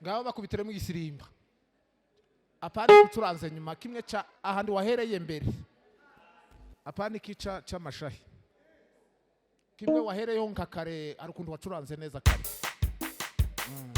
Ngabo bakubitiremo igisirimba, apana gucuranze nyuma, kimwe ca ahandi wahereye mbere, apana ikica c'amashahi, kimwe wahereyeho nka kare. Hari ukuntu wacuranze neza kare. Some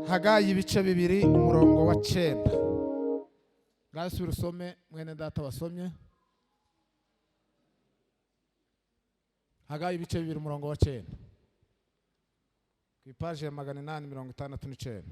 Hagayi ibice 2 umurongo wa 9. Ngaho usome, mwene data wasomye Hagayi ibice 2 umurongo wa 9 ku ipaji ya 869.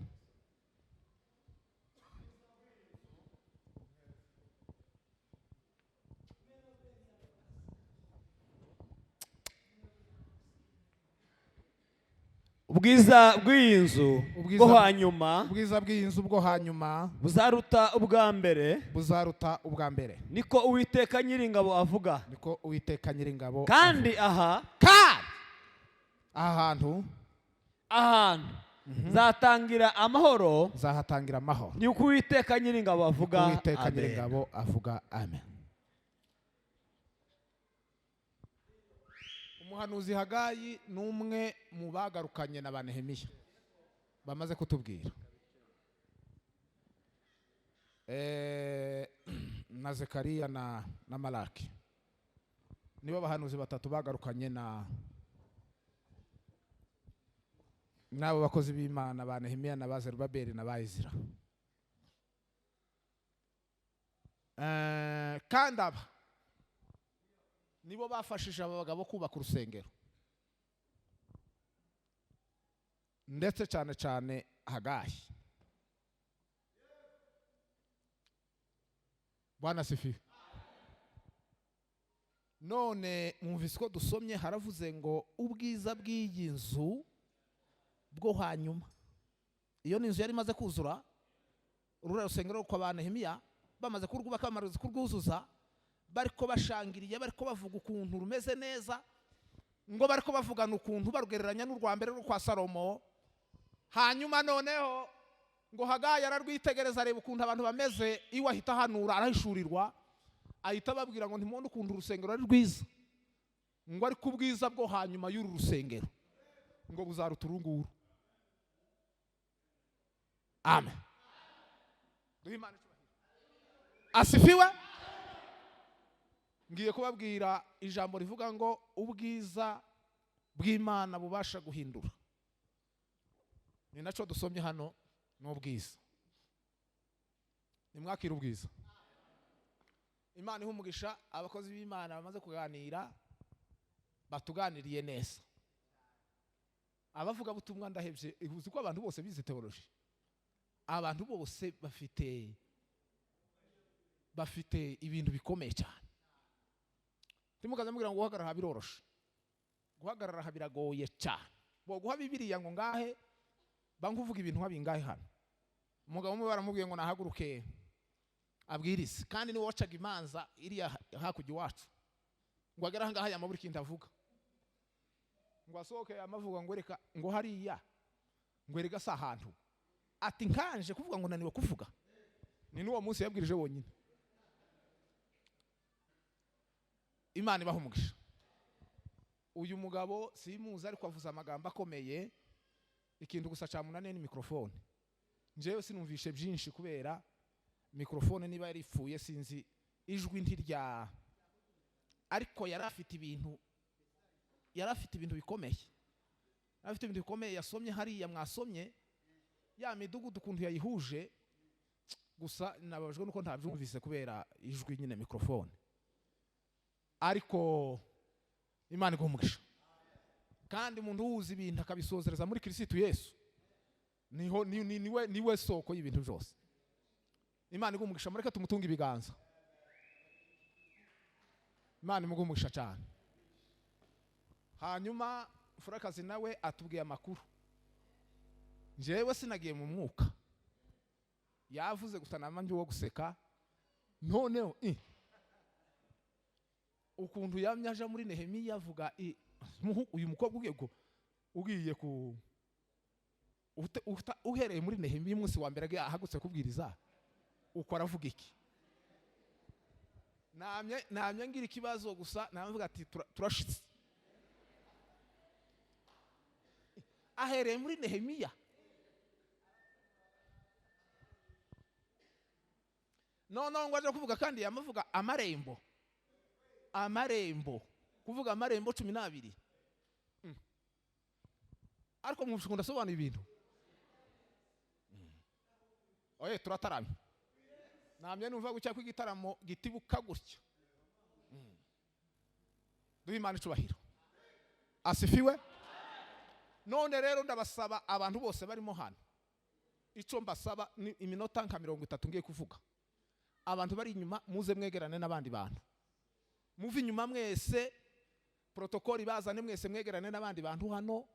Ubwiza bw'iyi nzu bwo hanyuma, Ubwiza bw'iyi nzu bwo hanyuma buzaruta ubwa mbere, buzaruta ubwa mbere, niko Uwiteka Nyiringabo avuga. Niko Uwiteka Nyiringabo. Kandi aha, Kandi aha hantu, ahantu nzatangira amahoro, nzahatangira amahoro, niko Uwiteka Nyiringabo avuga. Uwiteka Amen. Nyiringabo avuga. Amen. Umuhanuzi Hagayi ni umwe mu bagarukanye na ba Nehemiya bamaze kutubwira, na Zekariya na Malaki, nibo bahanuzi batatu bagarukanye na n'abo bakozi b'Imana ba Nehemiya na ba Zerubabeli na ba Ezira. Kandi aba nibo bafashije aba bagabo kubaka urusengero, ndetse cyane cyane Hagayi. Bwana sifiwe. None mwumvise ko dusomye, haravuze ngo ubwiza bw'iyi nzu bwo hanyuma. Iyo ni inzu yari imaze kuzura. Ruriya rusengero kwa ba Nehemiya, bamaze kurwubaka, bamaze kurwuzuza, bariko bashangiriye, bariko bavuga ukuntu rumeze neza, ngo bariko bavugana ukuntu barugereranya n'urwa mbere rwo kwa Salomo. Hanyuma noneho ngo Hagayi ararwitegereza, areba ukuntu abantu bameze, iwe ahita ahanura, arahishurirwa, ahita ababwira ngo: "Ntimubone ukuntu urusengero ari rwiza?" Ngo ariko ubwiza bwo hanyuma y'uru rusengero ngo buzaruta uru nguru. Amen. Duhe Imana icyubahiro. Asifiwe. Ngiye kubabwira ijambo rivuga ngo ubwiza bw'Imana bubasha guhindura. Ni nacyo dusomye hano, ni ubwiza. Nimwakire ubwiza. Imana iha umugisha abakozi b'Imana bamaze kuganira, batuganiriye neza. Abavugabutumwa ndahebye. Uzi ko abantu bose bize théologie, abantu bose bafite ibintu bikomeye cyane. Ntimukaze mubwira ngo guhagarara aha biroroshe. Guhagarara aha biragoye cyane. Boguha Bibiliya ngo ngahe bankuvuga ibintu nka bingahe hano. Umugabo umwe baramubwiye ngo nahaguruke abwirize, kandi niwe wacaga imanza iriya hakurya iwacu. Ngo agere aha ngaha yamabura ikintu avuga, ngo asohoke yamavuga ngo reka, ngo hariya, ngo erega si ahantu, ati nkanje kuvuga ngo naniwe kuvuga. Ni n'uwo munsi yabwirije wonyine. Imana ibaha umugisha. Uyu mugabo simuzi, ariko avuze amagambo akomeye. Ikintu gusa cyamunaniye ni mikrofone. Njyewe sinumvishe byinshi kubera mikrofone niba yaripfuye, sinzi, ijwi ntirya, ariko yari afite ibintu bikomeye, yari afite ibintu bikomeye yasomye hariya. Mwasomye ya midugudu ukuntu yayihuje. Gusa nababajwe nuko ntabyumvise kubera ijwi nyine, mikrofone. Ariko Imana iguha umugisha. Kandi umuntu uhuza ibintu akabisozereza muri Kirisitu Yesu, niho niwe soko y'ibintu byose. Imana iguha umugisha. Mureke tumutunge ibiganza. Imana imuguhe umugisha cyane. Hanyuma Furakazi nawe atubwiye amakuru. Njyewe sinagiye mu mwuka, yavuze gusa nama wo guseka. Noneho ukuntu yamye aja muri Nehemiya avuga uyu mukobwa ugiye ku uhereye muri Nehemiya, umunsi wa mbere ahagutse kubwiriza, uko aravuga iki? Namye ngira ikibazo gusa, navuga ati turashitse. Ahereye muri Nehemiya, noneho ngo aje kuvuga, kandi yamavuga amarembo, amarembo, kuvuga amarembo 12. Ariko mwumva ukuntu asobanura ibintu. Oye, turataramye. Namye numva gutya ko igitaramo gitibuka gutya. Duhe Imana icubahiro. Asifiwe. None rero ndabasaba, abantu bose barimo hano, icyo mbasaba ni iminota nka 30 ngiye kuvuga. Abantu bari inyuma muze mwegerane n'abandi bantu, muve inyuma mwese, protocole bazane, mwese mwegerane n'abandi bantu hano.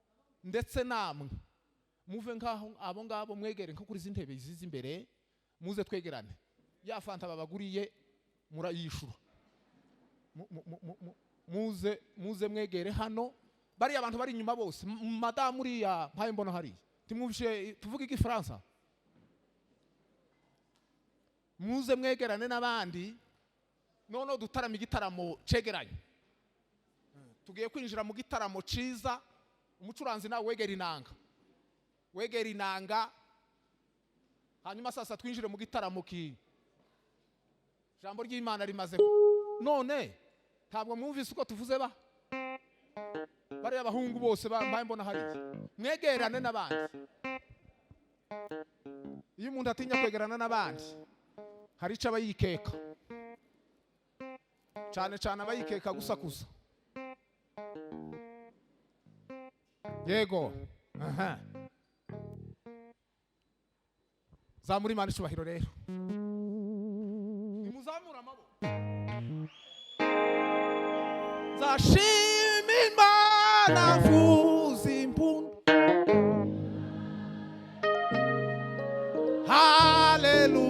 Ndetse namwe muve nkaho abo ngabo, mwegere nko kuri izi ntebe ziza imbere, muze twegerane. Ya fanta babaguriye murayishura. Muze mwegere hano, bariya abantu bari inyuma bose. Madamu uriya mpaye mbona hariya, timwumvishe tuvuge igifaransa. Muze mwegerane n'abandi, noneho dutarama igitaramo cegeranye. Tugiye kwinjira mu gitaramo ciza. Umucuranzi nawe wegera inanga, wegera inanga. Hanyuma sasa twinjire mu gitaramo ki ijambo ry'Imana rimaze. None ntabwo mwumvise uko tuvuze? Ba bariya abahungu bose bambaye mbona hariya, mwegerane n'abandi. Iyo umuntu atinya kwegerana n'abandi, hari icyo aba yikeka cyane cyane, aba yikeka gusakuza. Yego, aha zamura Imana icubahiro. Rero nimuzamure amaboko. Nzashima Imana mvuza impundu. Haleluya.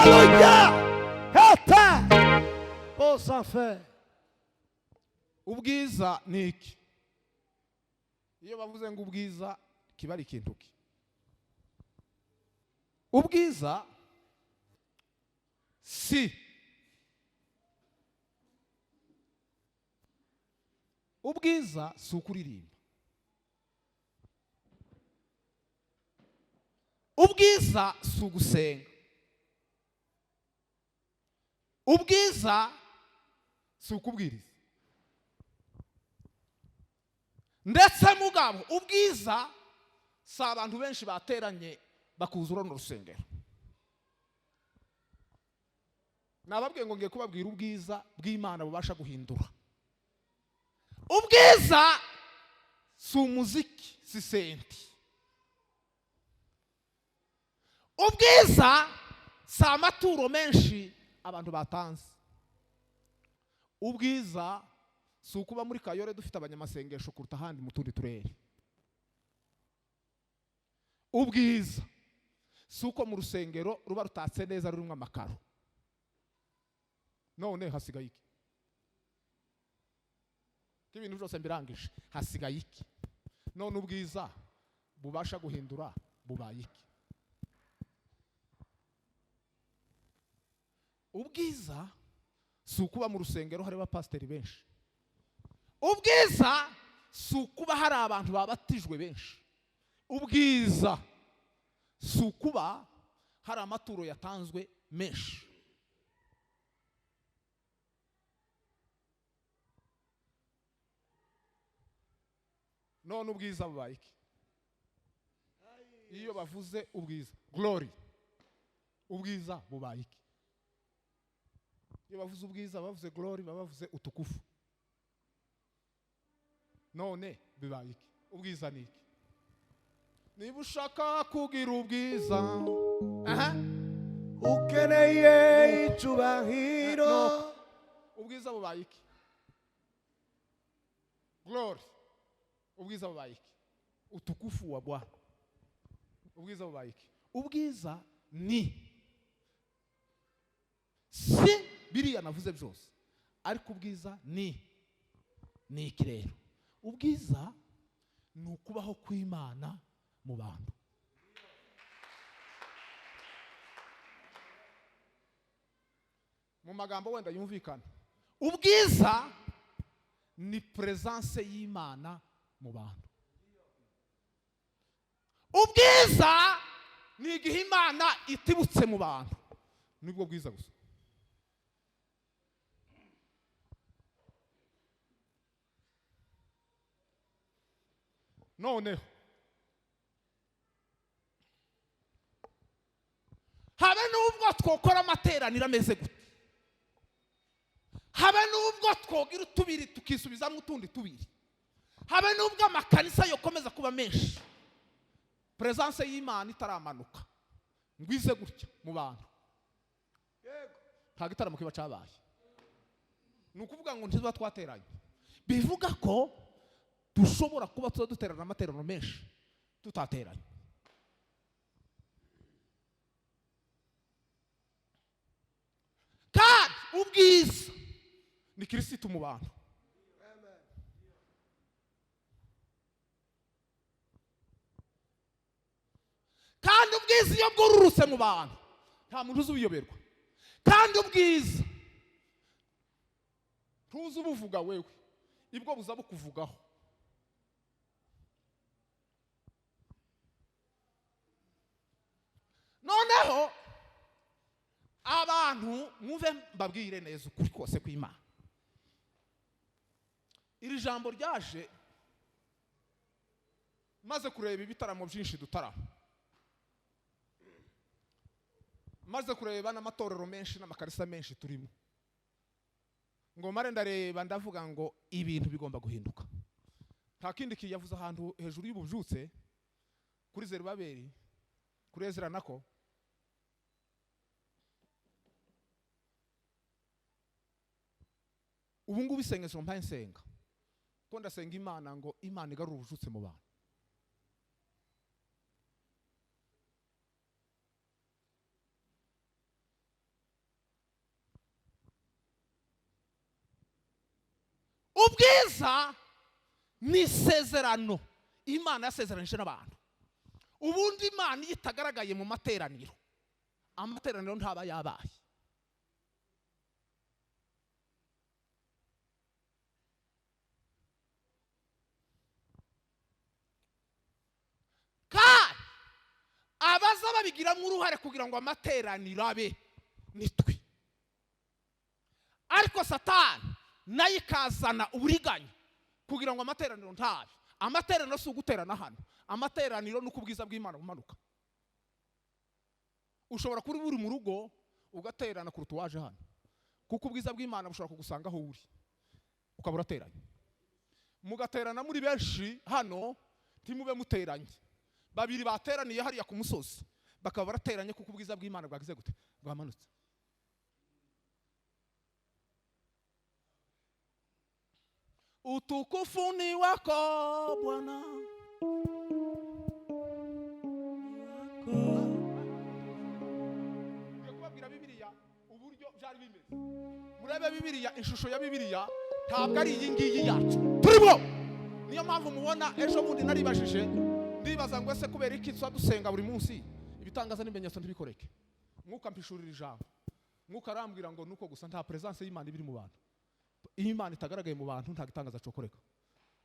Haleluya! Hata! Aux enfers. Ubwiza ni iki? Iyo bavuze ngo ubwiza kiba ari ikintu ki? Ubwiza si ubwiza si ukuririmba. Ubwiza si ugusenga. Ubwiza si ukubwiriza. Ndetse mugabo ubwiza si abantu benshi bateranye bakuzura no rusengero. Nababwiye ngo ngiye kubabwira ubwiza bw'Imana bubasha guhindura. Ubwiza si umuziki, si senti. Ubwiza si amaturo menshi abantu batanze. Ubwiza si ukuba muri Kayore dufite abanyamasengesho kuruta ahandi mu tundi turere. Ubwiza si uko mu rusengero ruba rutatse neza rurimo amakaro. None hasigaye iki? Ibintu byose mbirangije, hasigaye iki? None ubwiza bubasha guhindura bubaye iki? Ubwiza si ukuba mu rusengero hari abapasiteri benshi. Ubwiza si ukuba hari abantu babatijwe benshi. Ubwiza si ukuba hari amaturo yatanzwe menshi. None ubwiza bubaye iki? Iyo bavuze ubwiza, glory, ubwiza bubaye iki? Iyo bavuze ubwiza bavuze glory, bavuze utukufu. None bibaye iki? Ubwiza ni iki? Niba ushaka kugira ubwiza, aha, ukeneye icyubahiro. Ubwiza bubaye iki? Glory. Ubwiza bubaye iki? Utukufu wa Bwana. Ubwiza bubaye iki? Ubwiza ni si biriya navuze byose, ariko ubwiza ni iki rero? Ubwiza ni ukubaho kw'Imana mu bantu. Mu magambo wenda yumvikana, ubwiza ni presence y'Imana mu bantu. Ubwiza ni igihe Imana itibutse mu bantu, nibwo bwiza gusa. Noneho habe nubwo twokora amateraniro ameze gute, habe nubwo twogira utubiri tukisubizamo utundi tubiri, habe nubwo amakanisa yokomeza kuba menshi, presence y'Imana itaramanuka ngwize gutya mu bantu, nta gitaramo kiba cyabaye. Ni ukuvuga ngo ntizuba twateranye, bivuga ko dushobora kuba tuza duterana amateraniro menshi tutateranye. Kandi ubwiza ni Kristo mu bantu. Kandi ubwiza iyo bwururutse mu bantu nta muntu uzubiyoberwa. Kandi ubwiza ntuzi ubuvuga wewe, ibwo buza bukuvugaho. Noneho abantu mwumve mbabwire neza ukuri kose kw'Imana. Iri jambo ryaje maze kureba ibitaramo byinshi dutarama, maze kureba n'amatorero menshi n'amakarisa menshi turimo, ngo mare ndareba ndavuga ngo ibintu bigomba guhinduka. Nta kindi kiyavuze ahantu hejuru y'ububyutse kuri Zerubabeli, kuri Ezra nako, ubu ngubu isengesho mpaye nsenga ko ndasenga Imana ngo Imana igarure ububyutse mu bantu. Ubwiza ni isezerano Imana yasezeranije n'abantu. Ubundi Imana iyo itagaragaye mu materaniro, amateraniro ntaba yabaye. Kandi abaza babigiramo uruhare kugira ngo amateraniro abe nitwe. Ariko Satani nayo ikazana uburiganya kugira ngo amateraniro ntabe. Amateraniro si uguterana hano, amateraniro ni uko ubwiza bw'Imana bumanuka. Ushobora kuba uri mu rugo ugaterana kuruta uwaje hano, kuko ubwiza bw'Imana bushobora kugusanga aho uri ukaba urateranye. Mugaterana muri benshi hano, ntimube muteranye. Babiri bateraniye hariya ku musozi bakaba barateranye kuko ubwiza bw'Imana bwagize gute? Bwamanutse. Utukufu ni wako Bwana. Ngiye kubabwira Bibiliya uburyo byari bimeze. Murebe Bibiliya, ishusho ya Bibiliya ntabwo ari iyi ngiyi yacu turimo. Niyo mpamvu mubona ejo bundi naribajije, ndibaza ngo ese kubera iki tuba dusenga buri munsi ibitangaza n'ibimenyetso ntibikoreke? Mwuka mpishurira ijambo, Mwuka arambwira ngo nuko gusa nta presence y'Imana ibiri mu bantu. Iyo Imana itagaragaye mu bantu nta gitangaza cokoreka.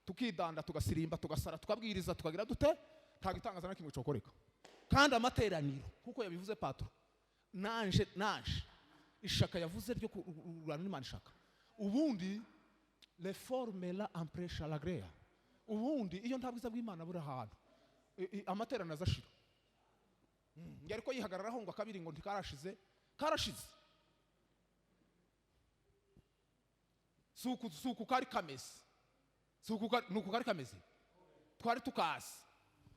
Tukidanda, tugasirimba, tugasara, tukabwiriza, tukagira dute, nta gitangaza na kimwe cokoreka. Kandi amateraniro kuko yabivuze Patro, nanje ishaka yavuze ryo kurwana n'Imana ishaka. Ubundi le forme la empresha la grea. Ubundi iyo nta bwiza bw'Imana buri ahantu, amateraniro azashira. Ngari ko yihagararaho ngo akabiri ngo ntikarashize, karashize. Suku kari kameze. Suku nuku kari kameze. Twari tukazi.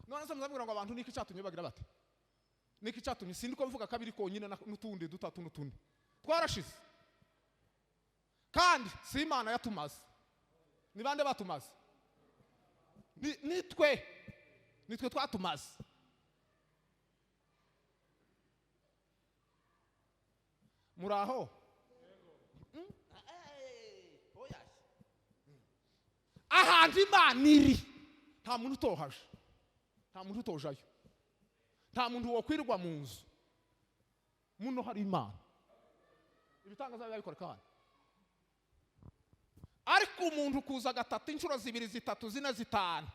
None se muzabwira ngo abantu niki cyatumye bagira bate? Niki cyatumye sindi ko mvuga kabiri konyine n'utundi dutatu n'utundi. Twarashize. Kandi si Imana yatumaze. Ni bande batumaze? Nitwe. Nitwe twatumaze. Muraho? Ahantu Imana iri nta muntu utohaje, nta muntu utojayo, nta muntu wokwirwa mu nzu. Muno hari Imana, ibitangaza biba kandi. Ariko umuntu kuza gatatu inshuro zibiri zitatu zine zitanu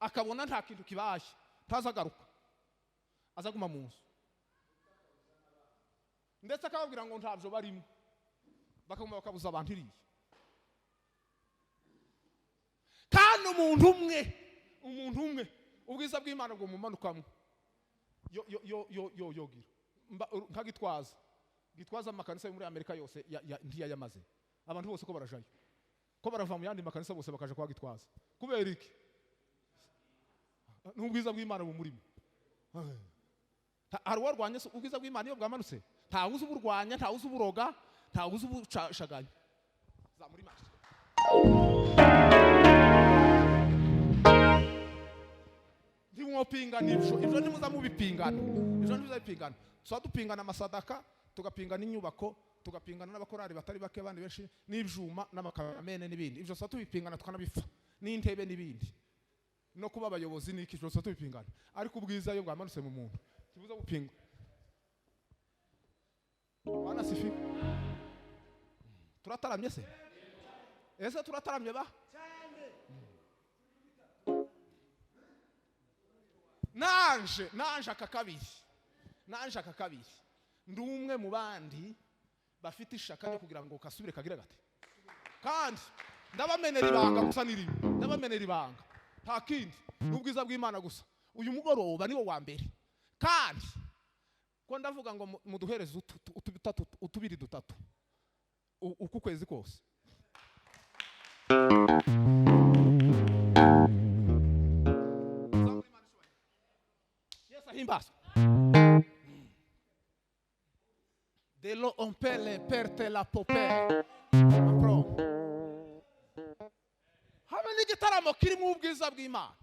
akabona nta kintu kibaye, ntazagaruka, azaguma mu nzu, ndetse akababwira ngo ntabyo barimo, bakaguma bakabuza abantu iriya. Kandi umuntu umwe ubwiza bw'Imana bwo mumanukamo yo yo yo yo yo yogira nka Gitwaza. Gitwaza amakanisa yo muri Amerika yose ntiyayamaze. Abantu bose ko barajayo, ko barava mu yandi makanisa bose bakaje kwa Gitwaza. Kubera iki? N'ubwiza bw'Imana bumurimo. Hari uwarwanya ubwiza bw'Imana iyo bwamanutse? Nta wuzi uburwanya, nta wuzi uburoga, nta wuzi ubushaganya. Zamuri mashi. Ntimwopingana ibyo ntimuza mubipingana, ibyo ntimuza bipingana. Tuba dupingana amasadaka, tugapingana inyubako, tugapingana n'abakorari batari bake abandi benshi, n'ibyuma n'amakamene n'ibindi. Ibyo tuba tubipingana tukanabipfa, n'intebe n'ibindi, no kuba abayobozi n'iki, ibyo tuba tubipingana. Ariko ubwiza iyo bwamanutse mu muntu ntibuza gupingwa. Bwana sifi. Turataramye se? Ese turataramye ba? Nanje aka kabiri ndi umwe mu bandi bafite ishaka ryo kugira ngo kasubire kagira gate. Kandi ndabamenera ibanga gusa nirimo, ndabamenera ibanga nta kindi, n'ubwiza bw'Imana gusa. Uyu mugoroba niwo wa mbere. Kandi ko ndavuga ngo muduhereze utubiri dutatu uku kwezi kose. Himbazwe. De lo ompele perte la popere. Habe n'igitaramo kirimo ubwiza bw'Imana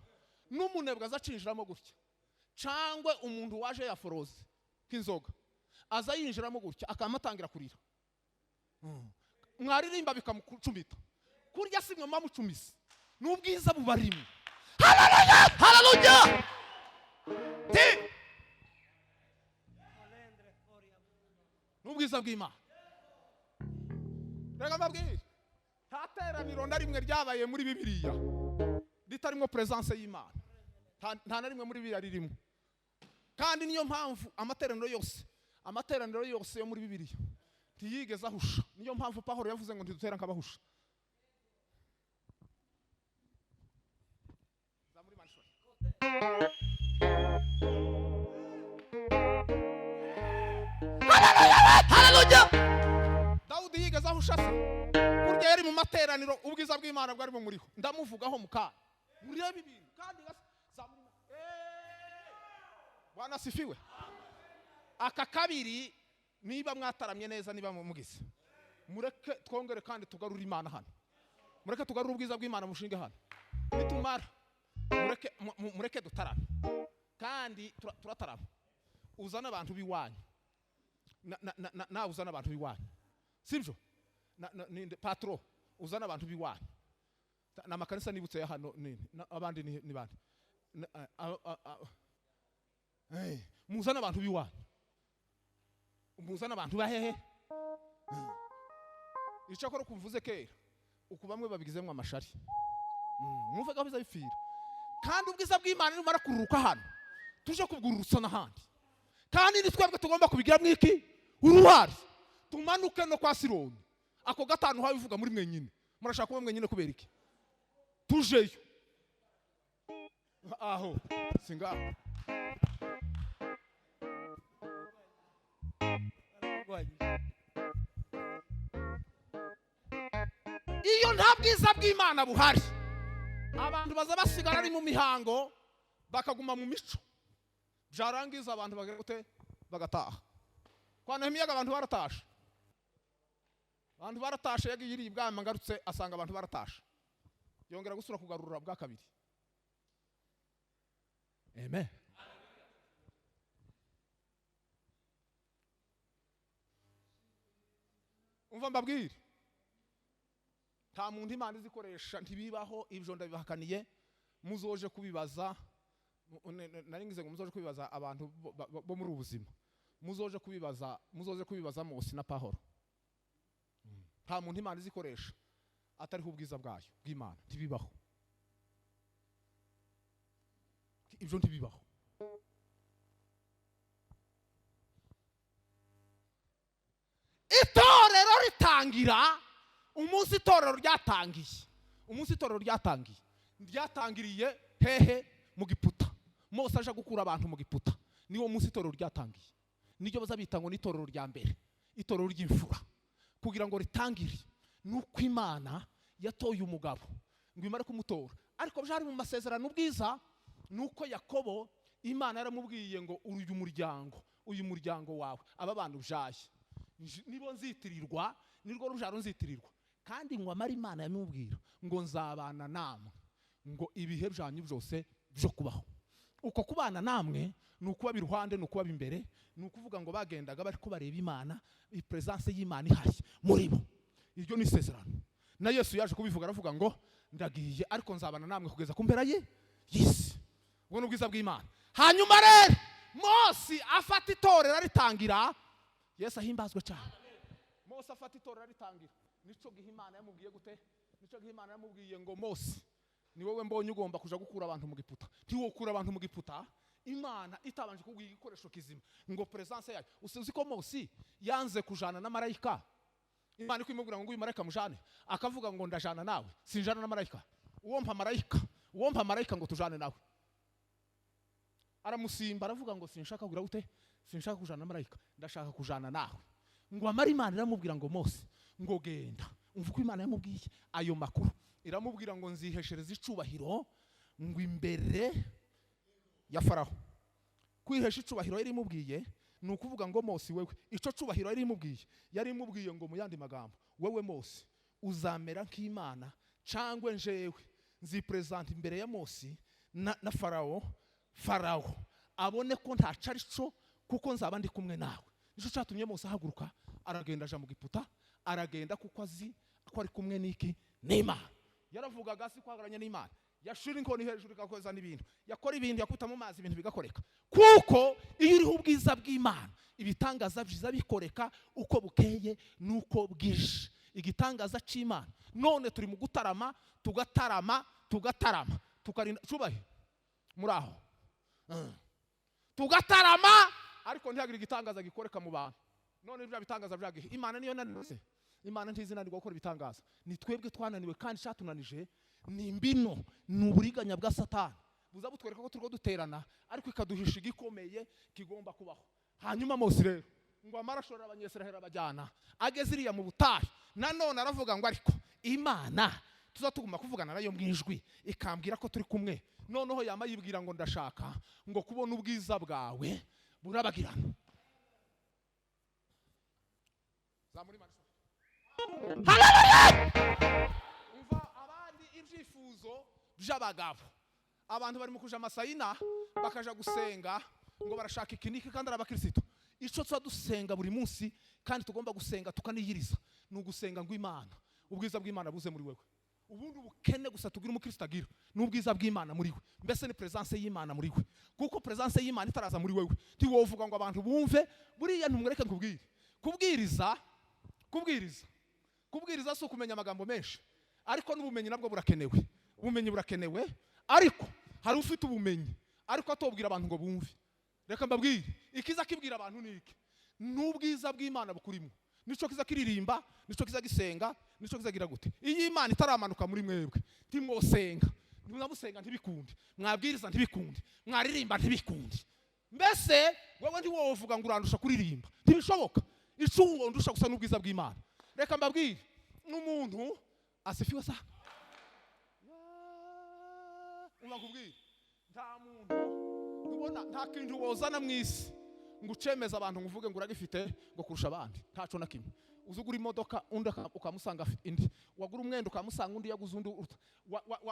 n'umunebwe azacinjiramo gutya, cyangwa umuntu waje yaforoze k'inzoga aza yinjiramo gutya akamatangira kurira, mwaririmba bikamucumita, Kurya si mwe mucumise, n'ubwiza bubarimo. Haleluya, haleluya! Ti n'ubwiza bw'Imana. Reka mbabwire, nta teraniro na rimwe ryabaye muri Bibiliya ritarimo presence y'Imana. Nta na rimwe muri Bibiliya ririmo. Kandi niyo mpamvu amateraniro yose yo muri Bibiliya ntiyigeze ahusha. Niyo mpamvu Pawulo yavuze ngo ntidutera nk'abahusha. Zamura Imana ishobora. Haleluya! Dawudi yigeze ahusha se? Burya yari mu materaniro, ubwiza bw'Imana bwari bumuriho. Ndamuvugaho mu kanya, murebe ibintu. Kandi zamura Imana. Bwana asifiwe. Aka kabiri, niba mwataramye neza, niba mugize, mureke twongere kandi tugarure Imana hano. Mureke tugarure ubwiza bw'Imana, mushinge hano. Nitumara, mureke mureke dutarame. Kandi turatarama, uzane abantu b'iwanyu, nawe uzane abantu b'iwanyu, sibyo? Ninde patro? Uzane abantu b'iwanyu. Ni amakanisa nibutse ya hano nini, abandi ni bande? Muzane abantu b'iwanyu, muzane abantu bahehe. Icyakora ukumvuze kera uku, bamwe babigizemo amashari. Mwumve ko biza bipfira. Kandi ubwiza bw'Imana nimara kururuka hano, tuje kubwururutsa n'ahandi. Kandi ni twebwe tugomba kubigiramo iki? Uruhare. Tumanuke no kwa Sironi. Ako gatanu hawe uvuga muri mwenyine, murashaka kuba mwenyine kubera iki? Tujeyo aho singaho. Iyo nta bwiza bw'Imana buhari, abantu baza basigara ari mu mihango, bakaguma mu mico. Byarangiza abantu bagira gute? Bagataha. Kwa Nehemiya abantu baratashe, abantu baratashe. Yagiye iri ibwami, ngarutse asanga abantu baratashe, yongera gusura kugarura bwa kabiri. Amen. Umva mbabwire, nta muntu Imana izikoresha, ntibibaho ibyo, ndabibahakaniye. Muzoje kubibaza, nari ngize ngo muzoje kubibaza abantu bo muri ubu buzima. Muzoje kubibaza, muzoje kubibaza Mose na Pahoro. Nta muntu Imana izikoresha atariho ubwiza bwayo bw'Imana, ntibibaho ibyo, ntibibaho. Itorero ritangira, umunsi itorero ryatangiye, umunsi itorero ryatangiye, ryatangiriye hehe? Mu Giputa. Mose aje gukura abantu mu Giputa, niwo munsi itorero ryatangiye. Niryo baza bita ngo ni itorero rya mbere, itorero ry'imfura. Kugira ngo ritangire, nuko Imana yatoye umugabo ngo imare kumutora, ariko byari mu masezerano ubwiza. Nuko Yakobo Imana yaramubwiye ngo uyu muryango, uyu muryango wawe, aba bantu ubyaye nibo nzitirirwa, nirwo rubyaro nzitirirwa. Kandi ngo amara Imana yamubwira ngo nzabana namwe ngo ibihe byanyu byose byo kubaho. Uko kubana namwe ni ukuba iruhande, ni ukuba imbere, ni ukuvuga ngo bagendaga bari ko bareba Imana, presence y'Imana ihari muri bo. Iryo ni isezerano. Na Yesu yaje kubivuga, aravuga ngo ndagiye, ariko nzabana namwe kugeza ku mpera ye y'isi. Ubwo ni ubwiza bw'Imana. Hanyuma rero Mose afata itorero aritangira. Yesu ahimbazwe cyane. Mose afata itorero aritangira, nico gihe Imana yamubwiye gute? Nico gihe Imana yamubwiye ngo Mose, ni wowe mbonye ugomba kuja gukura abantu mu Giputa. Ntiwokura abantu mu Giputa Imana itabanje kuguha igikoresho kizima, ngo presence yayo. Uzi ko Mose yanze kujana na marayika? Imana iko imubwira ngo nguyu marayika mujane, akavuga ngo ndajana nawe, sinjana na marayika. Uwo mpa marayika, uwo mpa marayika ngo tujane nawe. Aramusimba, aravuga ngo sinshaka kugira gute? Sinshaka kujana na marayika, ndashaka kujana nawe. Ngo amara Imana iramubwira ngo Mose, ngo genda. Umva uko Imana yamubwiye ayo makuru. Iramubwira ngo nziheshereza icubahiro ngo imbere ya Faraho. Kwihesha icubahiro yari imubwiye ni ukuvuga ngo Mose wewe, ico cubahiro yari imubwiye, yari imubwiye ngo mu yandi magambo, wewe Mose uzamera nk'Imana, cangwe njewe nzipresenta imbere ya Mose na Farawo, Farawo abone ko ntaco ari co, kuko nzaba ndi kumwe nawe. Nico catumye Mose ahaguruka aragenda aja mu Giputa, aragenda kuko azi ko ari kumwe n'iki? n'Imana. Yaravugaga, si kwahagararanye n'Imana, yashira inkoni hejuru igakoza n'ibintu, yakora ibintu, yakubita mu mazi ibintu bigakoreka. Kuko iyo uriho ubwiza bw'Imana, ibitangaza byiza bikoreka uko bukeye n'uko bwije. Igitangaza cy'Imana, none turi mu gutarama, tugatarama, tugatarama, tukarinda cubahe muri aho, tugatarama, ariko ntihagire igitangaza gikoreka mu bantu. None bya bitangaza byagihe Imana niyo nanze. Imana ntizinanirwa gukora ibitangaza, ni twebwe twananiwe. Kandi cyatunanije ni imbino, ni uburiganya bwa Satani buza butwereka ko turiko duterana, ariko ikaduhisha igikomeye kigomba kubaho. Hanyuma Mose rero ngo amara ashorera Abanyesiraheli, abajyana, ageze iriya mu butayu, nanone aravuga ngo: "Ariko Imana tuza tuguma kuvugana nayo mu ijwi, ikambwira ko turi kumwe." Noneho yama yibwira ngo: "Ndashaka ngo kubona ubwiza bwawe burabagirana." Zamura Imana. Umva abandi, ibyifuzo by'abagabo, abantu bari mu kuja amasayina, bakaja gusenga ngo barashaka iki n'iki, kandi ari abakirisitu. Icyo tuba dusenga buri munsi, kandi tugomba gusenga tukaniyiriza, ni ugusenga ngo Imana, ubwiza bw'Imana buze muri wewe. Ubundi ubukene gusa tugira, umukristo agira, ni ubwiza bw'Imana muri we, mbese ni presence y'Imana muri we. Kuko presence y'Imana itaraza muri wewe, ntiwovuga ngo abantu bumve. Buriya ntumwereke nkubwire, kubwiriza, kubwiriza, kubwiriza si ukumenya amagambo menshi, ariko n'ubumenyi nabwo burakenewe. Ubumenyi burakenewe, ariko hari ufite ubumenyi ariko atobwira abantu ngo bumve. Reka mbabwire, ikiza kibwira abantu ni iki? N'ubwiza bw'Imana bukurimo, nico kiza kiririmba, nico kiza gisenga, nico kiza gira gute. Iyo Imana itaramanuka muri mwebwe, ntimwosenga, ntimusenga ntibikunde, mwabwiriza ntibikunde, mwaririmba ntibikunde. Mbese wowe ntiwovuga ngo urandusha kuririmba, ntibishoboka. Ico wondusha gusa n'ubwiza bw'Imana. Reka mbabwire, n'umuntu asifiwe sa umva nkubwire, nta muntu tubona, nta kintu wozana mu isi ngo ucemeze abantu, ngo uvuge ngo uragifite ngo kurusha abandi. Ntaco na kimwe. Uza ugura imodoka, undi ukamusanga afite indi. Wagura umwenda, ukamusanga undi yaguze undi uruta.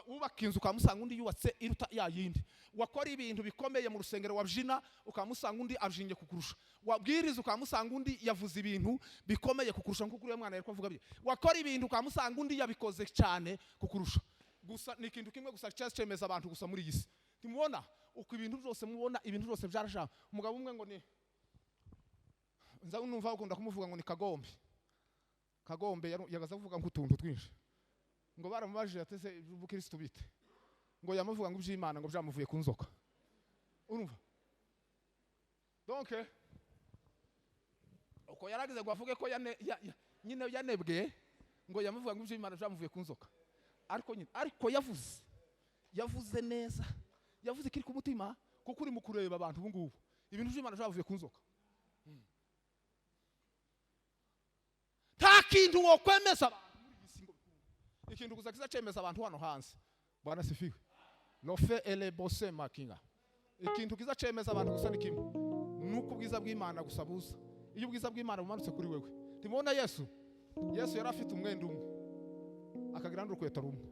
Wubaka inzu, ukamusanga undi yubatse iruta ya yindi. Wakora ibintu bikomeye mu rusengero, wabyina, ukamusanga undi abyinnye kukurusha. Wabwiriza, ukamusanga undi yavuze ibintu bikomeye kukurusha, nkuko uriya mwana yari kuvuga bye. Wakora ibintu, ukamusanga undi yabikoze cyane kukurusha. Gusa ni ikintu kimwe gusa cyemeza abantu gusa muri iyi si. Ntimubona uko ibintu byose, mubona ibintu byose byarashaka. Umugabo umwe ngo ni nza numva bakunda kumuvuga ngo ni Kagombe. Kagombe yagaza kuvuga ngo utuntu twinshi. Ngo baramubajije, atese ubukristo bite? Ngo yamuvuga ngo iby'Imana ngo byamuvuye ku nzoka. Urumva, donc uko yaragize ngo avuge ko nyine yanebwe, ngo yamuvuga ngo iby'Imana byamuvuye ku nzoka. Ariko nyine, ariko yavuze neza, yavuze ikiri ku mutima. Kuko uri mu kureba abantu ubu ngubu, ibintu by'Imana byavuye ku nzoka. Nta kintu wokwemeza abantu muri iyi si ngo bikunde. Ikintu gusa kizacemeza abantu hano hanze, Bwana sifiwe, lofe ele bose makinga, ikintu kizacemeza abantu gusa ni kimwe, ni uko ubwiza bw'Imana gusa buza. Iyo ubwiza bw'Imana bumanutse kuri wewe, ntimubona Yesu? Yesu yari afite umwenda umwe, akagira n'urukweto rumwe,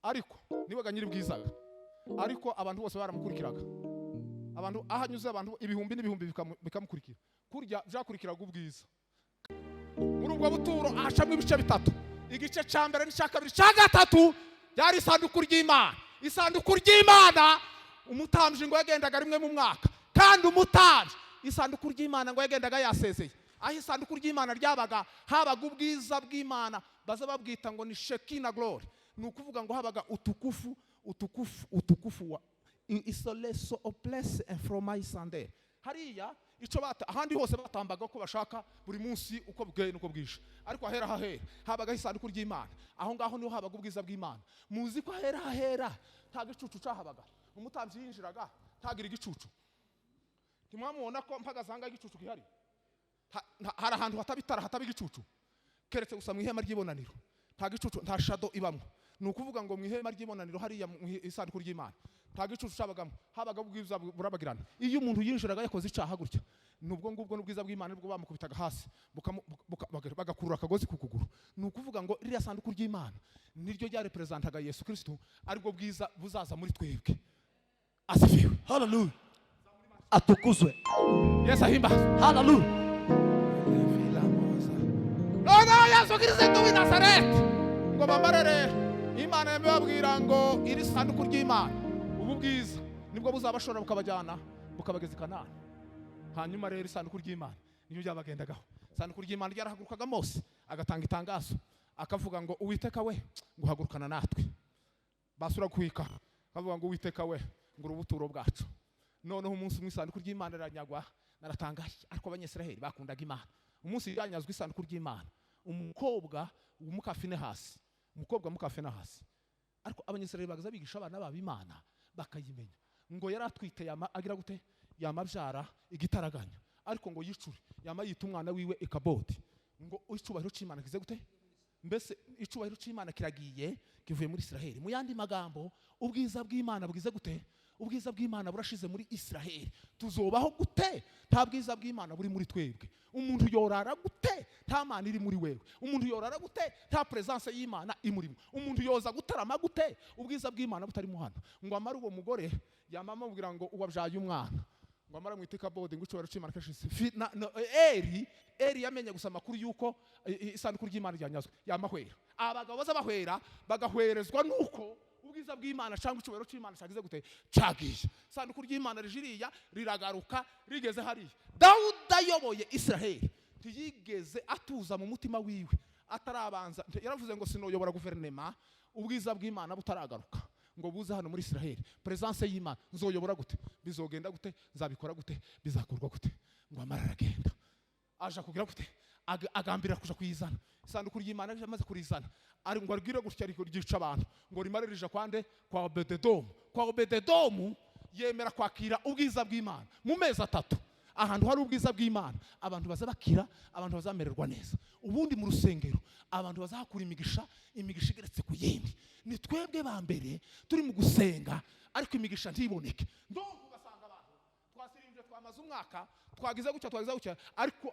ariko niwe nyiri bwizaga. Ariko abantu bose baramukurikiraga, abantu aho anyuze, abantu ibihumbi n'ibihumbi bikamukurikira. Kurya byakurikiraga ubwiza. Muri ubwo buturo ahacamo ibice bitatu: igice cya mbere n'icya kabiri, cya gatatu byari isanduku ry'Imana. Isanduku ry'Imana, umutambyi ngo yagendaga rimwe mu mwaka, kandi umutambyi, isanduku ry'Imana ngo yagendaga yasezeye. Aho isanduku ry'Imana ryabaga, habaga ubwiza bw'Imana, baza babwita ngo ni Shekina glory. Ni ukuvuga ngo habaga utukufu, utukufu, utukufu wa isoleso oplese infroma isande. Hariya ico bata, ahandi hose batambaga uko bashaka buri munsi, uko bukeye nuko bwije, ariko ahera hahera habagaho isanduku ry'Imana, aho ngaho niho habaga ubwiza bw'Imana. Muzi ko ahera hahera nta gicucu cahabaga? Umutambyi yinjiraga ntagira igicucu. Ntimwamubona ko mpagaze ahangaha igicucu gihari? Hari ahantu hataba itara, hataba igicucu, keretse gusa mu ihema ry'ibonaniro. Nta gicucu, nta shadow ibamo. Ni ukuvuga ngo mu ihema ry'ibonaniro, hariya mu isanduku ry'Imana, nta gicucu cabagamo, habaga ubwiza burabagirana. Iyo umuntu yinjiraga yakoze icaha gutya, nubwo ngubwo n'ubwiza bw'Imana nibwo bamukubitaga hasi, bagakurura akagozi ku kuguru. Ni ukuvuga ngo ririya sanduku ry'Imana niryo ryarepresentantaga Yesu Kristo, aribwo bwiza buzaza muri twebwe. Asifiwe. Haleluya. Atukuzwe. Yesu ahimbazwe. Haleluya. Noneho Yesu Kristo w'i Nazareti ngo Ngo bamare rero, Imana yabibabwira ngo iri sanduku ry'Imana, ubu bwiza nibwo buzabashora, bukabajyana, bukabageza i Kanani. Hanyuma rero isanduku ry'Imana niyo ryabagendagaho. Isanduku ry'Imana ryarahagurukaga, Mose agatanga itangazo, akavuga ngo: "Uwiteka we, ngo hagurukana natwe." Basura kwika, akavuga ngo: "Uwiteka we, ngo uri ubuturo bwacu." Noneho umunsi umwe isanduku ry'Imana riranyagwa. Naratangaye, ariko Abanyisiraheli bakundaga Imana. Umunsi ryanyazwe isanduku ry'Imana, umukobwa muka Finehasi, umukobwa muka Finehasi, ariko Abanyisiraheli bagaza bigisha abana babo Imana bakayimenya, ngo yari atwite, yama agira gute? Yamabyara igitaraganya, ariko ngo yicure, yama yita umwana wiwe Ikabodi, ngo icyubahiro cy'Imana kize gute? Mbese icyubahiro cy'Imana kiragiye, kivuye muri Isiraheli. Mu yandi magambo, ubwiza bw'Imana bwize gute? Ubwiza bw'Imana burashize muri Isiraheli. Tuzobaho gute nta bwiza bw'Imana buri muri twebwe? Umuntu yorara gute nta Mana iri muri wewe? Umuntu yorara gute nta presence y'Imana imurimo? Umuntu yoza gutarama gute ubwiza bw'Imana butarimo hano? Ngo amare, uwo mugore yamama amubwira ngo uwabyaye umwana, ngo amara mwite Ikabodi, ngo icyubahiro cy'Imana kashize. Eri, Eri yamenye gusa amakuru y'uko isanduku ry'Imana ryanyazwe, yamahwera. Abagabo baza bahwera, bagahwerezwa nuko ubwiza bw'Imana cyangwa icyubahiro cy'Imana cyagize gute? Cyagiye. Isanduku ry'Imana rijiriya riragaruka, rigeze hariya Dawudi ayoboye Israheli, ntiyigeze atuza mu mutima wiwe atarabanza. Yaravuze ngo: "Sinoyobora guverinema ubwiza bw'Imana butaragaruka ngo buze hano muri Israheli. Presence y'Imana, nzoyobora gute? Bizogenda gute? Nzabikora gute? Bizakorwa gute?" Ngo amara aragenda, aja kugira gute? Agambirira kuja kuyizana isanduku ry'Imana. Aje, amaze kurizana, ari ngo arwire gutya, ariko ryica abantu. Ngo rimare rija kwande? Kwa Obededomu. Kwa Obededomu yemera kwakira ubwiza bw'Imana mu mezi 3. Ahantu hari ubwiza bw'Imana, abantu baza bakira, abantu bazamererwa neza. Ubundi mu rusengero abantu bazahakura imigisha, imigisha igeretse ku yindi. Ni twebwe ba mbere turi mu gusenga, ariko imigisha ntiboneke. Ndumva ugasanga abantu twasirimbye, twamaze umwaka, twagize gutya, twagize gutya,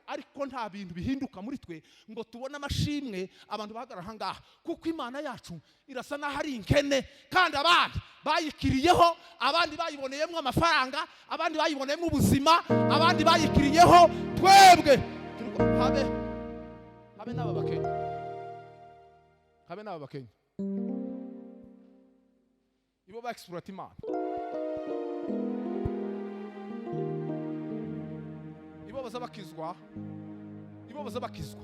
ariko nta bintu bihinduka muri twe ngo tubone amashimwe. Abantu bahagarara aha ngaha, kuko Imana yacu irasa n'aho ari inkene, kandi abandi bayikiriyeho, abandi bayiboneyemo amafaranga, abandi bayiboneyemo ubuzima, abandi bayikiriyeho. Twebwe habe habe n'aba Bakenya, habe n'aba Bakenya, ibo ba exploit Imana, ibo baza bakizwa, ibo baza bakizwa.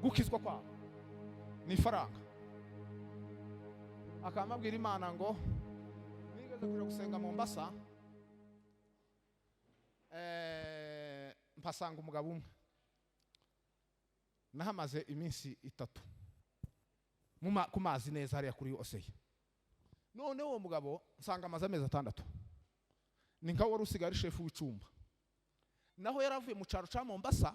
Gukizwa kwabo ni ifaranga. Akaba abwira Imana ngo nigeze kuja gusenga Mombasa, mpasanga umugabo umwe. Nahamaze iminsi 3 ku mazi neza hariya kuri Oseye. None uwo mugabo nsanga amaze amezi 6, ni nka wari usigaye ari shefu w'icumba. Naho yari avuye mu cyaro cya Mombasa,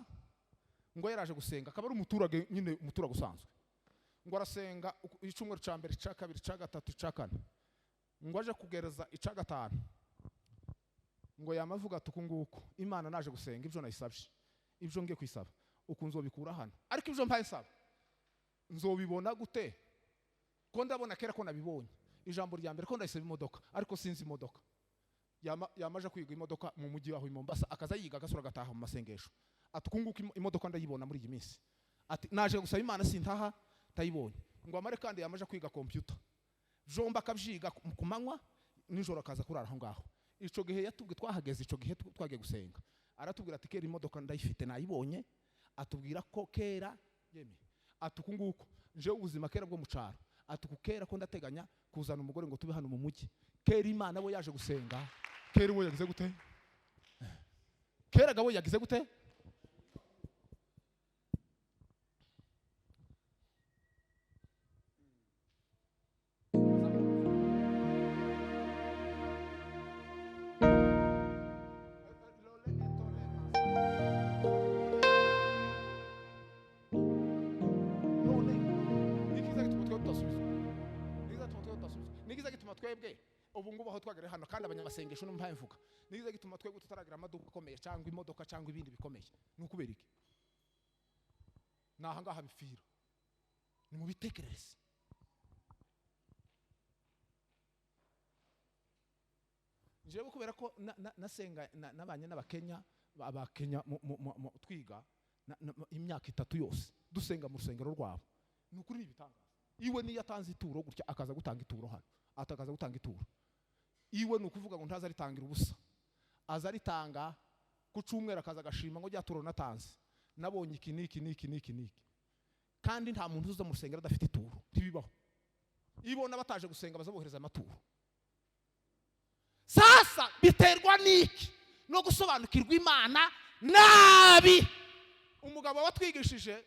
ngo yaraje gusenga, akaba ari umuturage nyine, umuturage usanzwe. Ngo arasenga icyumweru cya mbere, icya kabiri, icya gatatu, icya kane, ngo aje kugereza icya gatanu, ngo yamavuga ati: "Uku nguku Imana naje gusenga, ibyo nayisabye, ibyo ngiye kuyisaba, uku nzobikura hano, ariko ibyo mpaye nsaba nzobibona gute, ko ndabona kera ko nabibonye?" Ijambo rya mbere ko ndayisaba imodoka, ariko sinzi imodoka. Yamaje kwiga imodoka mu mujyi waho i Mombasa, akaza yiga, agasura, agataha mu masengesho, ati: "Uku nguku imodoka ndayibona muri iyi minsi." Ati: "Naje gusaba Imana, sintaha ndayibonye." Ngo amare kandi yamaje kwiga computer, jomba akabyiga ku manywa, nijoro akaza kurara aho ngaho. Ico gihe yatubwiye, twahageze ico gihe twagiye gusenga, aratubwira ati: "Kera imodoka ndayifite, nayibonye." Atubwira ko kera yeme, ati: "Uku nguku njewe ubuzima kera bwo mu caro," ati: "Uku kera ko ndateganya kuzana umugore ngo tube hano mu mujyi." Kera Imana we yaje gusenga, kera we yagize gute? Kera gabo yagize gute? None nikiza gituma twebwe tudasubizwa? Nikiza gituma twebwe tudasubizwa? Nikiza gituma twebwe ubu ngubu aho twagera hano, kandi abanyamasengesho n'umuhaye mvuga, nikiza gituma twebwe tutaragira amaduka akomeye cyangwa imodoka cyangwa ibindi bikomeye? Ni ukubera iki? Ni aha ngaha bipfira, ni mu bitekerereze. Njyewe kubera ko nasenga nabanye n'Abakenya, Abakenya twiga imyaka 3 yose dusenga mu rusengero rwabo, ni ukuri ni ibitangaza. Iwe niyo atanze ituro gutya, akaza gutanga ituro hano, atakaza gutanga ituro iwe, ni ukuvuga ngo ntaza aritangira ubusa, aza aritanga ku cyumweru, akaza agashima ngo rya turo natanze nabonye iki n'iki n'iki n'iki n'iki. Kandi nta muntu uza mu rusengero adafite ituro, ntibibaho. Ibona bataje gusenga bazabohereza amaturo. Sasa biterwa n'iki? No gusobanukirwa Imana nabi. Umugabo watwigishije,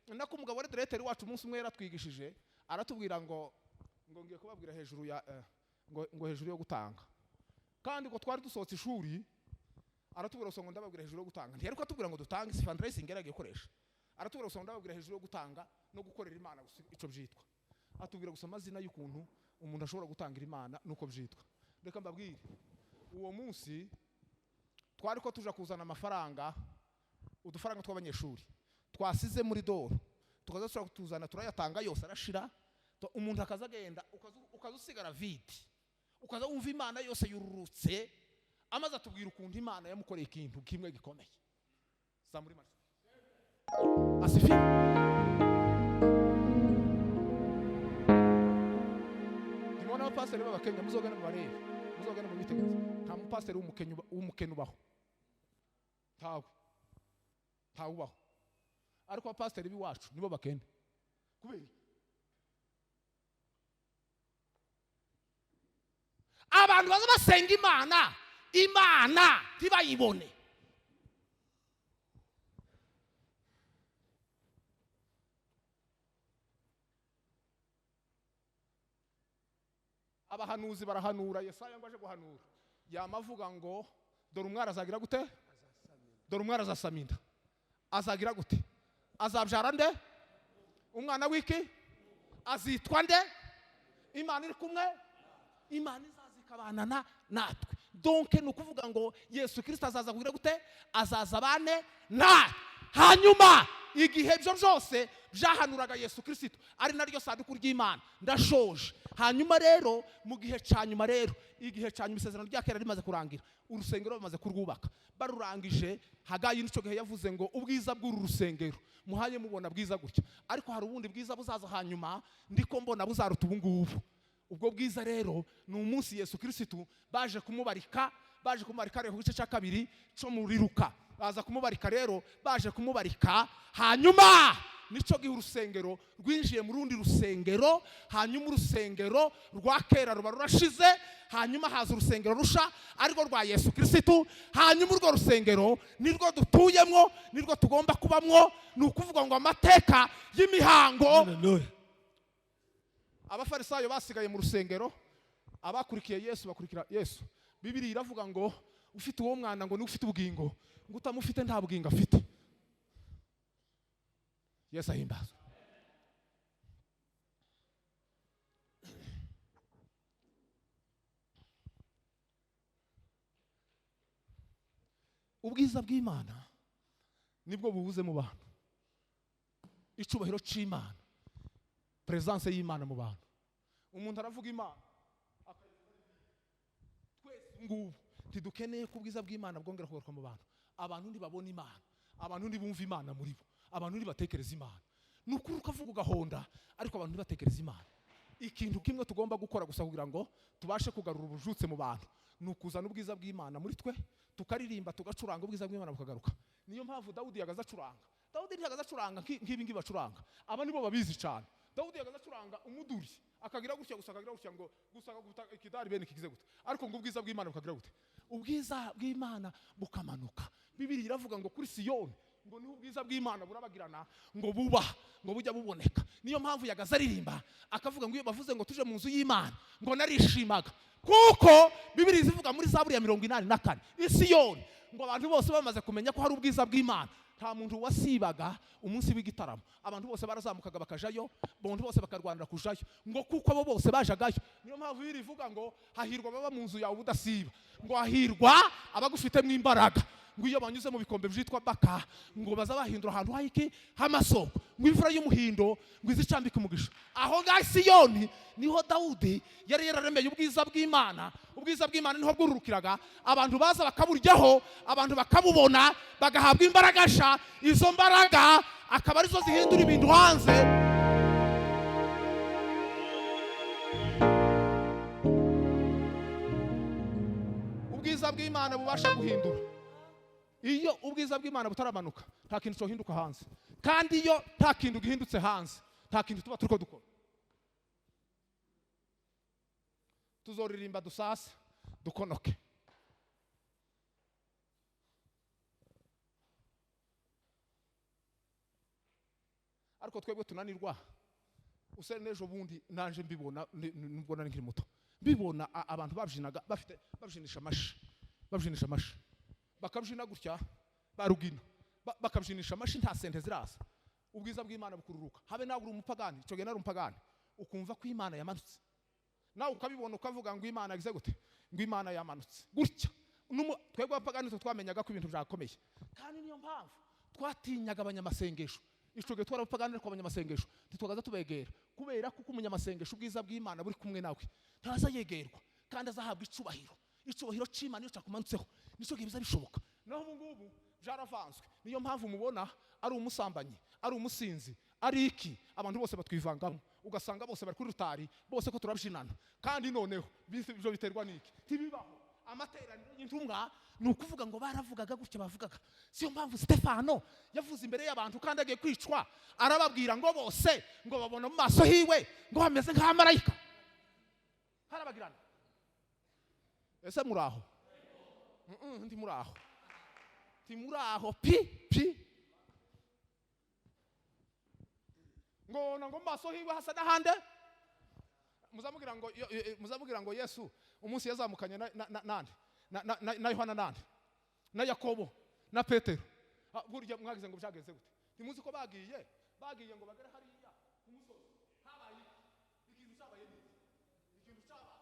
nako umugabo wari diregiteri wacu, umunsi umwe yaratwigishije, aratubwira ngo ngiye kubabwira hejuru ya ngo hejuru yo gutanga. Kandi ngo twari dusohotse ishuri, aratubwira gusa ngo ndababwira hejuru yo gutanga. Ntiyari atubwira ngo dutange, si fundraising yari agiye gukoresha. Aratubwira gusa ngo ndababwira hejuru yo gutanga no gukorera Imana gusa ico byitwa. Atubwira gusa amazina y'ukuntu umuntu ashobora gutangira Imana nuko byitwa. Reka mbabwire, uwo munsi twari ko tuja kuzana amafaranga, udufaranga tw'abanyeshuri twasize muri doro, tukaza tuzana turayatanga yose arashira. Umuntu akaza agenda, ukaza usigara vide, ukaza wumva Imana yose yururutse. Amaze atubwira ukuntu Imana yamukoreye ikintu kimwe gikomeye. Zamuri Marisi asifi. Ndimubona abapasiteri b'Abakenya, muzogane mubarebe, muzogane mubitegereze. Nta mupasiteri w'umukene ubaho, ntawe, ntawe ubaho. Ariko abapasiteri b'iwacu nibo bakene. Kubera iki? Abantu baza basenga Imana, Imana ntibayibone. Abahanuzi barahanura, Yesaya ngo aje guhanura, yamavuga ngo dore umwari azagira gute? Dore umwari azasama inda. Azagira gute? Azabyara nde? Umwana w'iki? Azitwa nde? Imana iri kumwe, Imana izaza ikabanana natwe. Donc ni ukuvuga ngo Yesu Kristo azaza kugira gute? Azaza abane natwe. Hanyuma igihe ibyo byose byahanuraga Yesu Kristo, ari naryo sanduku ry'Imana, ndashoje. Hanyuma rero mu gihe cya nyuma rero, igihe cya nyuma isezerano rya kera rimaze kurangira, urusengero bamaze kurwubaka, barurangije, Hagayi n'icyo gihe yavuze ngo ubwiza bw'uru rusengero muhaye mubona bwiza gutya, ariko hari ubundi bwiza buzaza hanyuma, ndiko mbona buzaruta ubu ngubu. Ubwo bwiza rero ni umunsi Yesu Kristo baje kumubarika, baje kumubarika rero ku gice cya kabiri cyo muri Luka, baza kumubarika rero, baje kumubarika. Hanyuma nico gihe urusengero rwinjiye mu rundi rusengero, hanyuma urusengero rwa kera ruba rurashize, hanyuma haza urusengero rusha arirwo rwa Yesu Kristo. Hanyuma urwo rusengero nirwo dutuyemwo, nirwo tugomba kubamwo. Ni ukuvuga ngo amateka y'imihango. Hallelujah. Abafarisayo basigaye mu rusengero, abakurikiye Yesu bakurikira Yesu. Bibiliya iravuga ngo ufite uwo mwana ngo ni ufite ubugingo, ngo utamufite nta bugingo afite. Yesu ahimbazwe. Ubwiza bw'Imana nibwo bubuze mu bantu, icubahiro c'Imana, presence y'Imana mu bantu. Umuntu aravuga Imana, twese ngubu ntidukeneye ko ubwiza bw'Imana bwongera kugaruka mu bantu. Abantu ntibabona Imana, abantu ntibumva Imana muri bo, abantu ntibatekereza Imana. Ni ukuri ukavuga ugahonda, ariko abantu ntibatekereza Imana. Ikintu kimwe tugomba gukora gusa kugira ngo tubashe kugarura ubujutse mu bantu, ni ukuzana ubwiza bw'Imana muri twe, tukaririmba, tugacuranga, ubwiza bw'Imana bukagaruka. Niyo mpamvu Dawudi yagaza acuranga. Dawudi ntiyagaza acuranga nk'ibi ngibi bacuranga, aba nibo babizi cyane. Dawudi yagaza acuranga umuduri, akagira gutya gusa, akagira gutya ngo gusa akaguta ikidari bene kigize gute, ariko ngo ubwiza bw'Imana bukagira gute? Ubwiza bw'Imana bukamanuka. Bibiliya iravuga ngo kuri Siyoni ngo niho ubwiza bw'Imana burabagirana, ngo buba, ngo bujya buboneka. Niyo mpamvu yagaza aririmba akavuga ngo iyo bavuze ngo tuje mu nzu y'Imana ngo narishimaga, kuko Bibiliya ivuga muri Zaburi ya 84 Isiyoni ngo abantu bose bamaze kumenya ko hari ubwiza bw'Imana, nta muntu wasibaga umunsi w'igitaramo. Abantu bose barazamukaga bakajayo, abantu bose bakarwanira kujayo, ngo kuko abo bose bajagayo. Niyo mpamvu Bibiliya ivuga ngo hahirwa ababa mu nzu yawe ubudasiba, ngo hahirwa abagufitemo imbaraga, ngo iyo banyuze mu bikombe byitwa Baka ngo baza bahindura ahantu h'iki h'amasoko, ngo imvura y'umuhindo ngo izicambike umugisha. Aho ngaho Siyoni niho Dawudi yari yararemeye ubwiza bw'Imana. Ubwiza bw'Imana niho bwururukiraga, abantu baza bakaburyaho, abantu bakabubona, bagahabwa imbaraga sha. Izo mbaraga akaba arizo zihindura ibintu hanze. Ubwiza bw'Imana bubasha guhindura. Iyo ubwiza bw'Imana butaramanuka, nta kintu cyohinduka hanze. Kandi iyo nta kintu gihindutse hanze, nta kintu tuba turiko dukora. Tuzoririmba dusase dukonoke. Ariko twebwe tunanirwa. Use n'ejo bundi nanje mbibona, nubwo nari nkiri muto, mbibona abantu babyinaga bafite, babyinisha amashi, babyinisha amashi, bakabyina gutya barugina, bakabyinisha amashi, nta sente ziraza. Ubwiza bw'Imana bukururuka. Habe nawe uri umupagani, icyo gihe nari umupagani, ukumva ko Imana yamanutse, nawe ukabibona ukavuga ngo Imana yagize gute, ngo Imana yamanutse gutya. Twebwe abapagani twe twamenyaga ko ibintu byakomeye, kandi niyo mpamvu twatinyaga abanyamasengesho. Icyo gihe twari abapagani, ariko abanyamasengesho ntitwagaza tubegera, kubera kuko umunyamasengesho ubwiza bw'Imana buri kumwe nawe, ntaza yegerwa kandi azahabwa icubahiro. Icubahiro c'Imana iyo cyakumanutseho nicyo gihe biza bishoboka. Naho ubu ngubu byaravanzwe. Niyo mpamvu mubona ari umusambanyi, ari umusinzi, ari iki, abantu bose batwivangamo, ugasanga bose bari kuri rutari, bose ko turabyinana. Kandi noneho ibyo biterwa n'iki? Ntibibaho. Amateraniro y'intumwa ni ukuvuga ngo baravugaga gutya, bavugaga. Siyo mpamvu Stefano yavuze imbere y'abantu kandi agiye kwicwa, arababwira ngo bose ngo babona mu maso hiwe ngo hameze nk'amarayika. Harabagirana. Ese muraho? Ndi muraho. Ndi muraho pi pi. Ngo ngo mu maso hiwe hasa n'ahande. Muzamubwira ngo muzamubwira ngo Yesu umunsi yazamukanye nande na Yohana nande na Yakobo na Petero, burya mwagize ngo byageze gute? Ntimuzi ko bagiye ngo bagere hariya ku musozi, habaye ikintu cyabaye niki? Ikintu cyabaye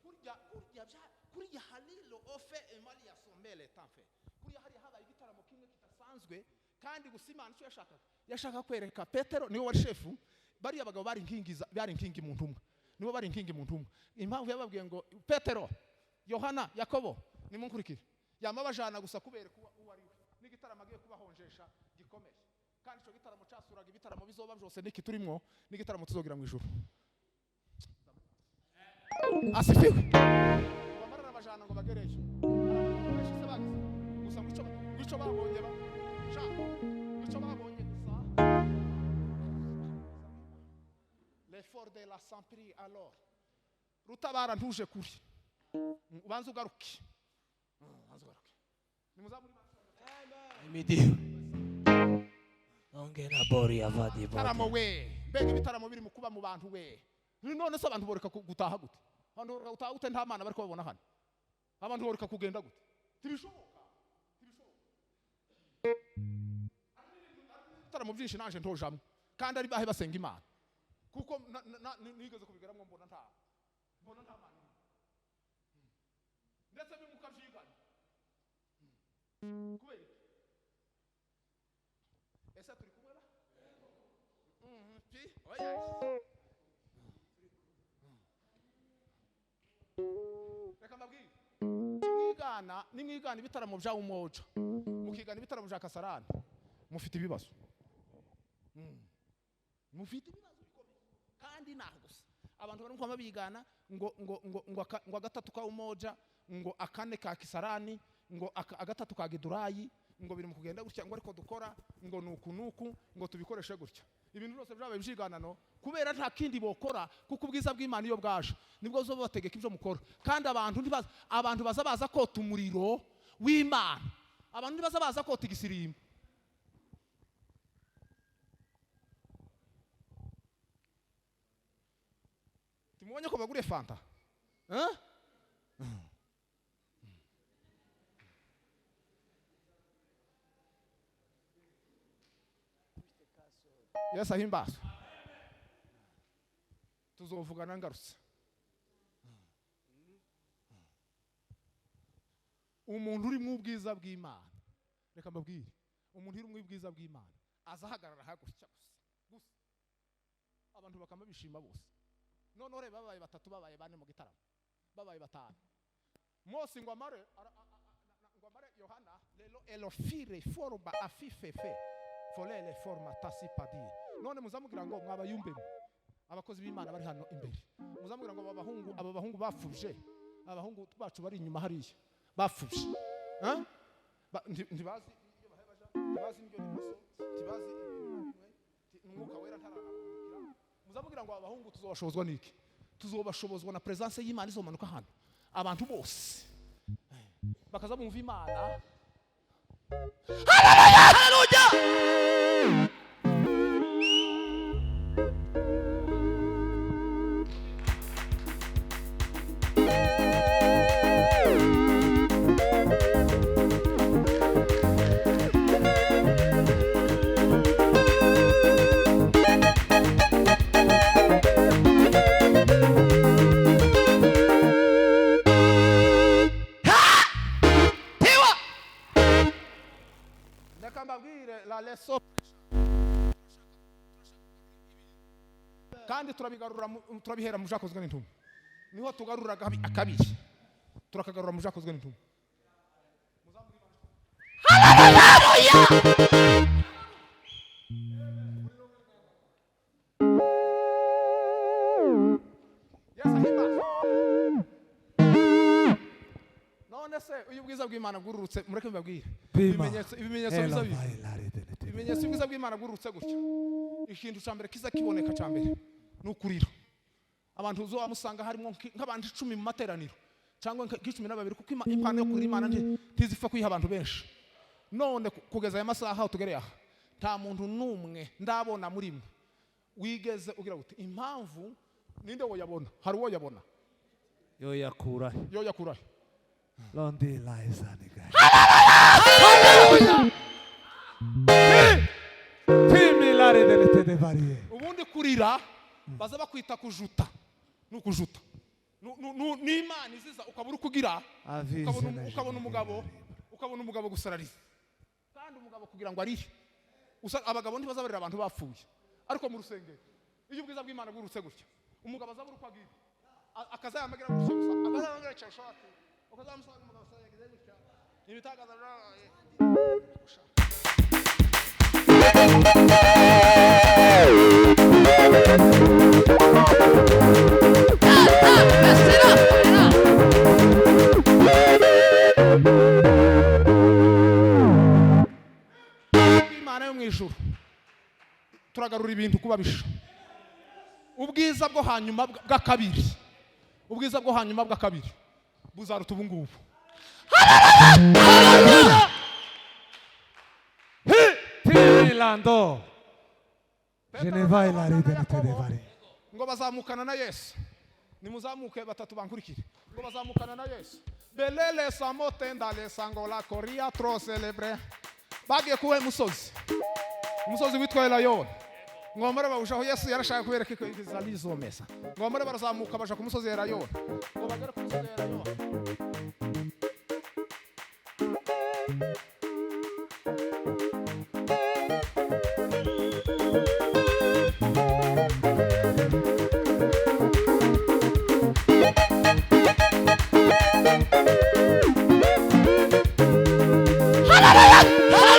kurya kurya bya kurya halilo ofe emali ya somele tamfe. Kurya hariya habaye igitaramo kimwe kidasanzwe, kandi gusa Imana icyo yashakaga kwereka Petero, niwe wari shefu. Bariya bagabo bari inkingi, bari inkingi mu ntumwa, nibo bari inkingi mu ntumwa. Impamvu yababwiye ngo Petero, Yohana, Yakobo nimunkurikire, yamabajana gusa kubereka uwo ari we n'igitaramo agiye kubahonjesha gikomeye. Kandi ico gitaramo casuraga ibitaramo bizoba byose, niki turimwo n'igitaramo tuzogira mu ijuru. Asifiwe. Bamarana bajana ngo bagereyo, gusa ngo babonye ico babonye gusa l'effort de la sampri. Alors rutabara ntuje kuri, ubanze ugaruke, ubanze ugaruke. Nimuzamuri Imidiwe. Ongera bori avadi bitaramo we, mbega ibitaramo biri mu kuba mu bantu we. None se abantu boreka gutaha gute? Abantu boreka gutaha gute nta mana bariko babona hano? Abantu boreka kugenda gute? Ntibishoboka, ntibishoboka. Ibitaramo byinshi nanje ntojamwe, kandi ari bahe basenga Imana, kuko nigeze kubigeramwo mbona nta mana, ndetse bimuka byigana. Kubera iki? Ese turi kumwe ba? Pi oya. Reka mbabwire, nimwigana ibitaramo bya Umoja, mukigana ibitaramo bya Kasarani, mufite ibibazo. Mufite ibibazo bikomeye. Kandi naho gusa abantu bari kwama bigana ngo ngo ngo ngo ngo agatatu ka Umoja, ngo akane ka Kisarani, ngo agatatu ka Gidurayi, ngo biri mu kugenda gutya, ngo ariko dukora ngo nuku nuku, ngo tubikoreshe gutya. Ibintu byose byabaye byiganano kubera nta kindi bokora, kuko ubwiza bw'Imana iyo bwaje nibwo zo bategeka ibyo mukora. Kandi abantu ntibaza, abantu baza baza kota umuriro w'Imana, abantu ntibaza baza kota igisirimba. Timubonye ko baguriye fanta? Yesu ahimbazwe. Tuzovugana ngarutse. Umuntu uri mu bwiza bw'Imana, reka mbabwire, umuntu uri mu bwiza bw'Imana azahagarara hagutya gusa gusa, abantu bakamubishima bose. None reba babaye batatu, babaye bane mu gitaramo, babaye batanu. Mose ngo amare Yohana lelo elofire forma afifefe folele forma tasipadi. None muzamubwira ngo mwabayumbemo abakozi b'Imana bari hano imbere, muzamubwira ngo aba bahungu bapfuje, Abahungu bacu bari inyuma hariya bapfubye. Hein? Ntibazi iyo bahe baja, ntibazi indyo n'imoso, ntibazi ibintu na bimwe, umwuka wera ntarabamurikira. Muzamubwira ngo abahungu tuzobashobozwa n'iki? Tuzobashobozwa na presence y'Imana izomanuka hano. Abantu bose bakaza bumva Imana. Haleluya. Tiwa. Reka mbabwire la leso kandi turabigarura turabihera mu byakozwe n'intumwa. Niho tugarura akabiri, turakagarura mu byakozwe n'intumwa. Haleluya. Yesu ahimbaze. None se uyu bwiza bw'Imana bwururutse, mureke mbabwire ibimenyetso biza biza ibimenyetso by'ubwiza bw'Imana bwururutse gutya. Ikintu cya mbere kiza kiboneka cya mbere ni ukurira. Abantu uzobamusanga harimo nk'abantu 10 mu materaniro cyangwa nka 12, kuko impano yo kurira Imana ntizipfa kuyiha abantu benshi. None kugeza aya masaha aho tugereye aha, nta muntu n'umwe ndabona muri mwe wigeze ugira uti impamvu ninde woyabona? Hari uwo yabona? Yoyakura. Yoyakura. Londi laizaniga. Haleluya. Timilare delle tedevarie. Ubundi kurira baza bakwita kujuta. Nukujuta. N'Imana iziza ukabura ukugira, ukabona umugabo, ukabona umugabo gusarariza. Kandi umugabo kugira ngo arire. Abagabo ntibazabarira abantu bapfuye. Ariko mu rusengero iyo ubwiza bw'Imana bwurutse gutya, umugabo azabura uko agira. Akazayamagira gutya gusa, akazayamagira cya shati. Ukazamusanga umugabo asayagize gutya. Ibitagaza. Imana yo mu ijuru turagarura ibintu kubabisha. Ubwiza bwo hanyuma bwa kabiri, ubwiza bwo hanyuma bwa kabiri buzaruta ubu ngubu. Haleluya. Timilando. Geneva ilare delle tedevarie. Ngo bazamukana na Yesu. Nimuzamuke batatu bankurikire. Ngo bazamukana na Yesu. Belele samotenda le sangola koria tro celebre. Bagiye kuwe musozi. Umusozi witwa Elayon. Ngo bamare bawujaho, Yesu yarashaka kubereka ko izalizomeza. Ngo bamare barazamuka baja ku musozi Elayon. Ngo bagere ku musozi Elayon.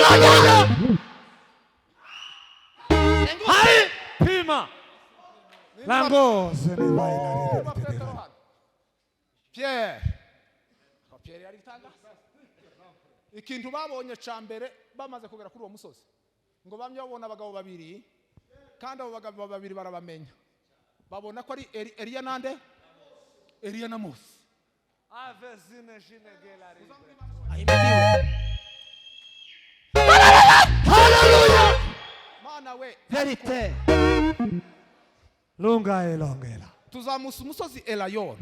Haleluya. Hai pima. Lango Geneva ilare delle tedevarie. Pierre. Pierre yari gitangaza. Ikintu babonye ca mbere bamaze kugera kuri uwo musozi, ngo bamye babona abagabo babiri, kandi abo bagabo babiri barabamenya. Babona ko ari Eliya nande? Eliya na Mose. Avezine jinegelare. Haleluya. Mana we, Verite. Lunga elongela. tuzamusa umusozi Elayon.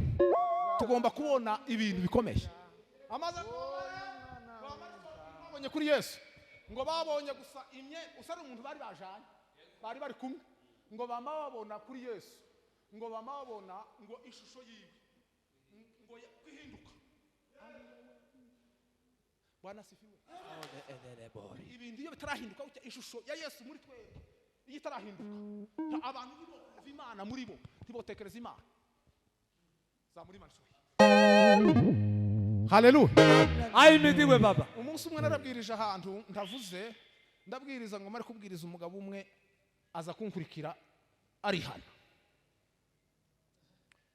Tugomba kubona ibintu bikomeye. Amaze babonye kuri Yesu, ngo babonye gusa imye usari umuntu bari bajanye, bari bari kumwe, ngo bama babona kuri Yesu, ngo bama babona ngo ishusho yiwe ngo kwihinduka. Bwana asifiwe. Ibintu iyo bitarahinduka gutya, ishusho ya Yesu muri twebwe iyo itarahinduka, abantu ntibokumva Imana muri bo, ntibotekereza Imana. Zamura Imana ishoboye. Haleluya. Ahimidiwe baba. Umunsi umwe narabwirije ahantu ndavuze, ndabwiriza ngo mare kubwiriza umugabo umwe aza kunkurikira ari hano.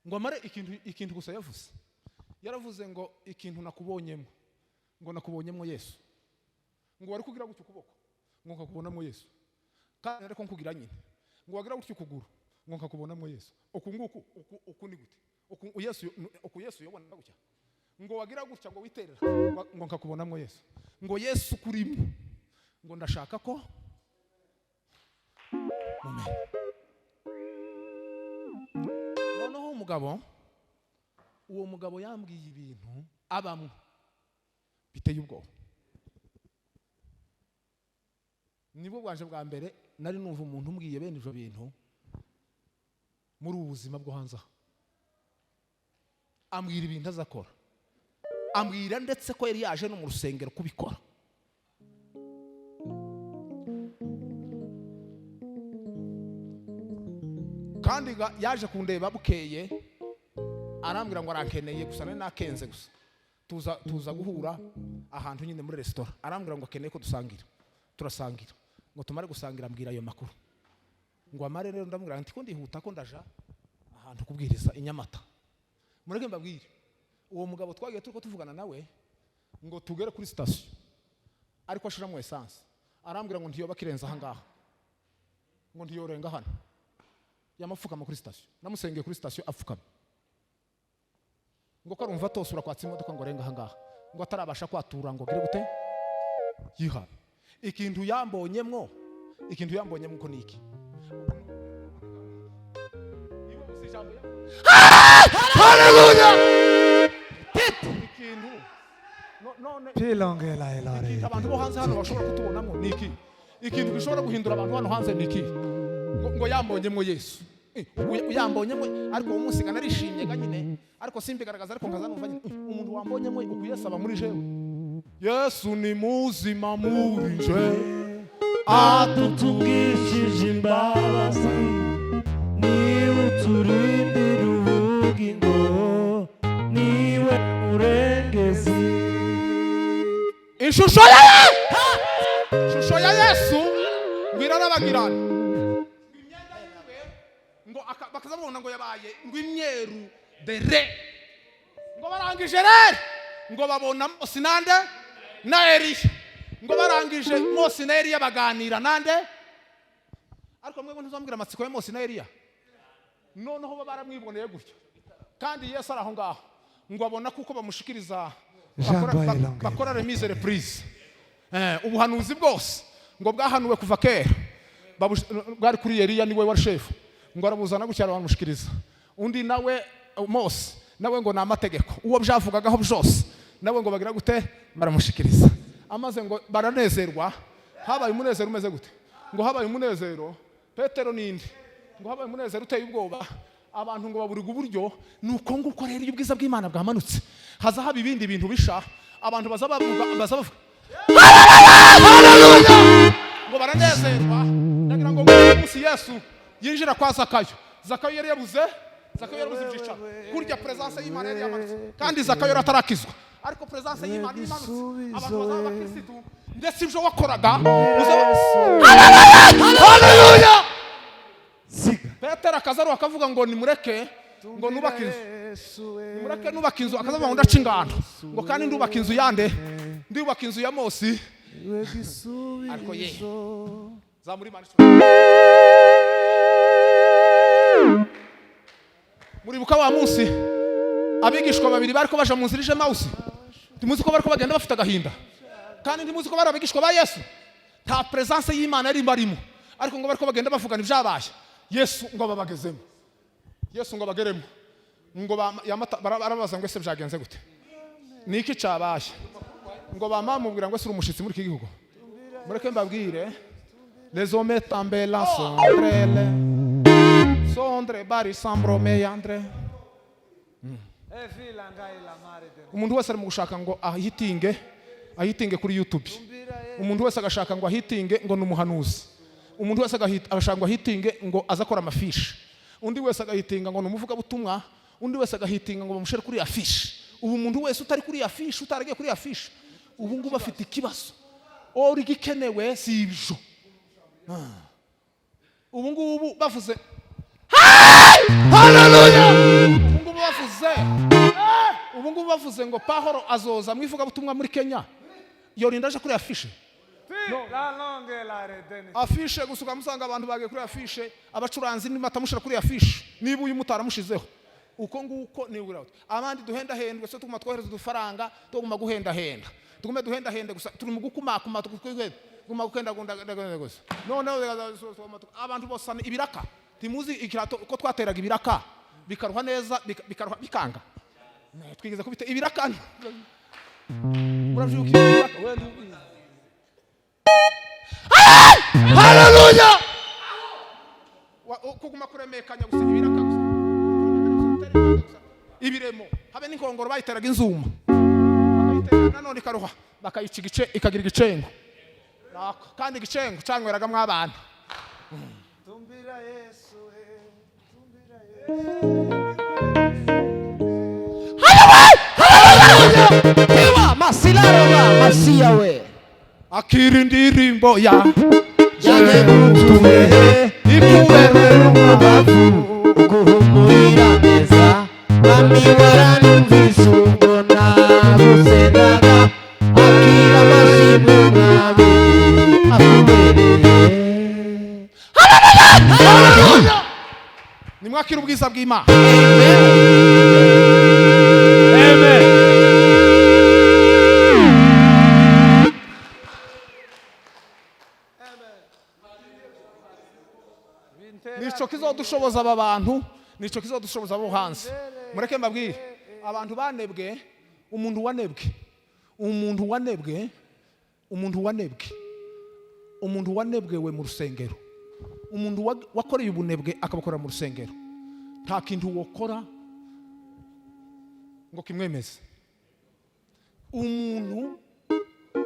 Ngo amare ikintu gusa yavuze. Yaravuze ngo ikintu nakubonyemo, ngo nakubonyemo Yesu. Ngo wari kugira gutyo ukuboko, ngo nkakubonamo Yesu. Kandi ariko nkugira nyine, ngo wagira gutyo ukuguru, ngo nkakubonamo Yesu. Uku nguku uku ni gute? Uku Yesu, uku Yesu yobona gutya. Ngo wagira gutya ngo witerera, ngo nkakubonamo Yesu. Ngo Yesu kurimo, ngo ndashaka ko mumenya. Noneho umugabo, uwo mugabo yambwiye ibintu abamwe biteye ubwoba. Nibwo bwanje bwa mbere nari numva umuntu umbwiye bene ivyo bintu muri ubu buzima bwo hanze aha. Ambwira ibintu azakora, ambwira ndetse ko yari yaje no mu rusengero kubikora. Kandi yaje kundeba bukeye, arambwira ngo arankeneye gusa, nari nakenze gusa. Tuza guhura ahantu nyine muri restaurant, arambwira ngo akeneye ko dusangira. Turasangira, ngo tumare gusangira ambwira ayo makuru. Ngo amare rero ndamubwira nti ko ndihuta ko ndaja ahantu kubwiriza i Nyamata. Mureke mbabwire, uwo mugabo twagiye turiko tuvugana nawe ngo tugere kuri station, ariko ashiramo essence, arambwira ngo ntiyoba kirenza aha ngaha, ngo ntiyorenga hano. Yamapfukama kuri station, namusengeye kuri station apfukama. Ngo ko arumva atosura kwatsa imodoka ngo arenga aha ngaha, ngo atarabasha kwatura ngo agire gute yihabe. Ikintu yambonyemwo, ikintu yambonyemwo ko niki? Haleluya! Ikintu none Pilongela elare. abantu bo hanze hano bashobora kutubonamo niki? Ikintu gishobora guhindura abantu hano hanze niki? Ngo yambonyemwo Yesu. Uyambonyemwo, ariko uwo munsi narishimye ga nyine, ariko simbigaragaza, ariko nkaza numva nyine umuntu wambonyemwo uku Yesu aba muri jewe. Yesu ni muzima muri je, atutungishije imbabazi, niwe uturindira ubugingo, niwe murengezi. Ishusho ya Yesu, ishusho ya Yesu ngo irarabagirana. Imyenda yiwe ngo bakazabona ngo yabaye ngo imyeru dere. Ngo barangije rero ngo babona Mose nande na Eliya. Ngo barangije Mose na Eliya baganira nande. Ariko mwe ntuzambwira amatsiko ya Mose na Eliya. Noneho bo baramwiboneye gutyo. Kandi Yesu ari aho ngaho ngo abona kuko bamushikiriza bakora remise reprise. Ubuhanuzi bwose ngo bwahanuwe kuva kera, bwari kuri Eliya niwe wari chef, ngo arabuzana gutya baramushikiriza. Undi nawe Mose nawe ngo ni amategeko, uwo byavugagaho byose nawe ngo bagira gute baramushikiriza. Amaze ngo baranezerwa. Habaye umunezero umeze gute? Ngo habaye umunezero Petero ninde, ngo habaye umunezero uteye ubwoba, abantu ngo baburirwa uburyo. Nuko nguko rero iyo ubwiza bw'Imana bwamanutse haza haba ibindi bintu bisha, abantu baza bavuga, baza bavuga haleluya, ngo baranezerwa. Ndagira ngo umunsi Yesu yinjira kwa Zakayo, Zakayo yari yabuze, Zakayo yarabuze ibyicaro. Kurya presence y'Imana yari yamanutse, kandi Zakayo yari atarakizwa, ariko presence y'Imana imanutse abantu bazaba abakirisitu, ndetse ibyo wakoraga uzaba. Haleluya! Petero akaza akavuga ngo nimureke ngo nubake inzu, nimureke nubake inzu. Akaza ngo ndaca ingando, ngo kandi ndubaka inzu yande, ndubaka inzu ya Mose. Ariko ye zamuri Imana. Muribuka wa munsi abigishwa babiri bariko baja mu nzira ije Emawusi? Ntimuzi ko bariko bagenda bafite agahinda, kandi ntimuzi ko bari abigishwa ba Yesu. Nta presence y'Imana yari barimo, ariko ngo bariko bagenda bavugana ibyabaye. Yesu ngo babagezemo, Yesu ngo bageremo, ngo barabaza ngo ese byagenze gute, niki cabaye? Ngo bamamubwira ngo ese uri umushitsi muri iki gihugu. Mureke mbabwire, les hommes tambela sondrele sondre bari sambrome yandre. Umuntu wese ari mu gushaka ngo ahitinge, ahitinge kuri YouTube. Umuntu wese agashaka ngo ahitinge ngo ni umuhanuzi. Umuntu wese agashaka ngo ahitinge ngo azakora amafishi. Undi wese agahitinga ngo ni umuvugabutumwa. Undi wese agahitinga ngo bamushere kuri afishi. Ubu umuntu wese utari kuri afishi, utaragiye kuri afishi, ubu ngubu afite ikibazo. Ori gikenewe si ibyo. Ubu ngubu bavuze haleluya. Ubu ngubu bavuze Ubu ngubu bavuze ngo Pahoro azoza mu ivugabutumwa muri Kenya, yorinda aje kuri afishe. Afishe gusa ukamusanga abantu bagiye kuri afishe, abacuranzi nimatamushira kuri afishe, niba uyu mutaramushizeho uko nguko ni uburaho. Abandi duhendahendwe, so tuguma twohereza udufaranga, tuguma guhendahenda, tugume duhendahende gusa, turi mu gukumakuma, tuguma guhendagunda gusa. Noneho abantu bose ibiraka ntimuzi ikirato uko twateraga ibiraka bikaruha neza, bikaruha bikanga. Twigeze kubita ibiraka, murabyuka ibiraka wenda. Haleluya. Kuguma kuremekanya gusa ibiraka gusa ibiremo, habe n'inkongoro bayiteraga inzuma, bakayitera nanone ikaruha, bakayica igice ikagira igicengo, kandi igicengo canyweragamo abana. Tumbira Yesu, tumbira Yesu. Haleluya. Masilaro masiya we. Akira indirimbo ya Yanyegutuye ikubere umubavu uguhumurira neza mami waranumvise ubwo nagusengaga akira amashimwe mwami akubereye. Haleluya. Nimwakira ubwiza bw'Imana. Amen. Nico kizodushoboza aba bantu, nico kizodushoboza abo hanze. Mureke mbabwire, abantu banebwe, umuntu wanebwe, umuntu wanebwe, umuntu wanebwe, umuntu wanebwewe mu rusengero, umuntu wakoreye ubunebwe akabukora mu rusengero, nta kintu wokora ngo kimwemeze.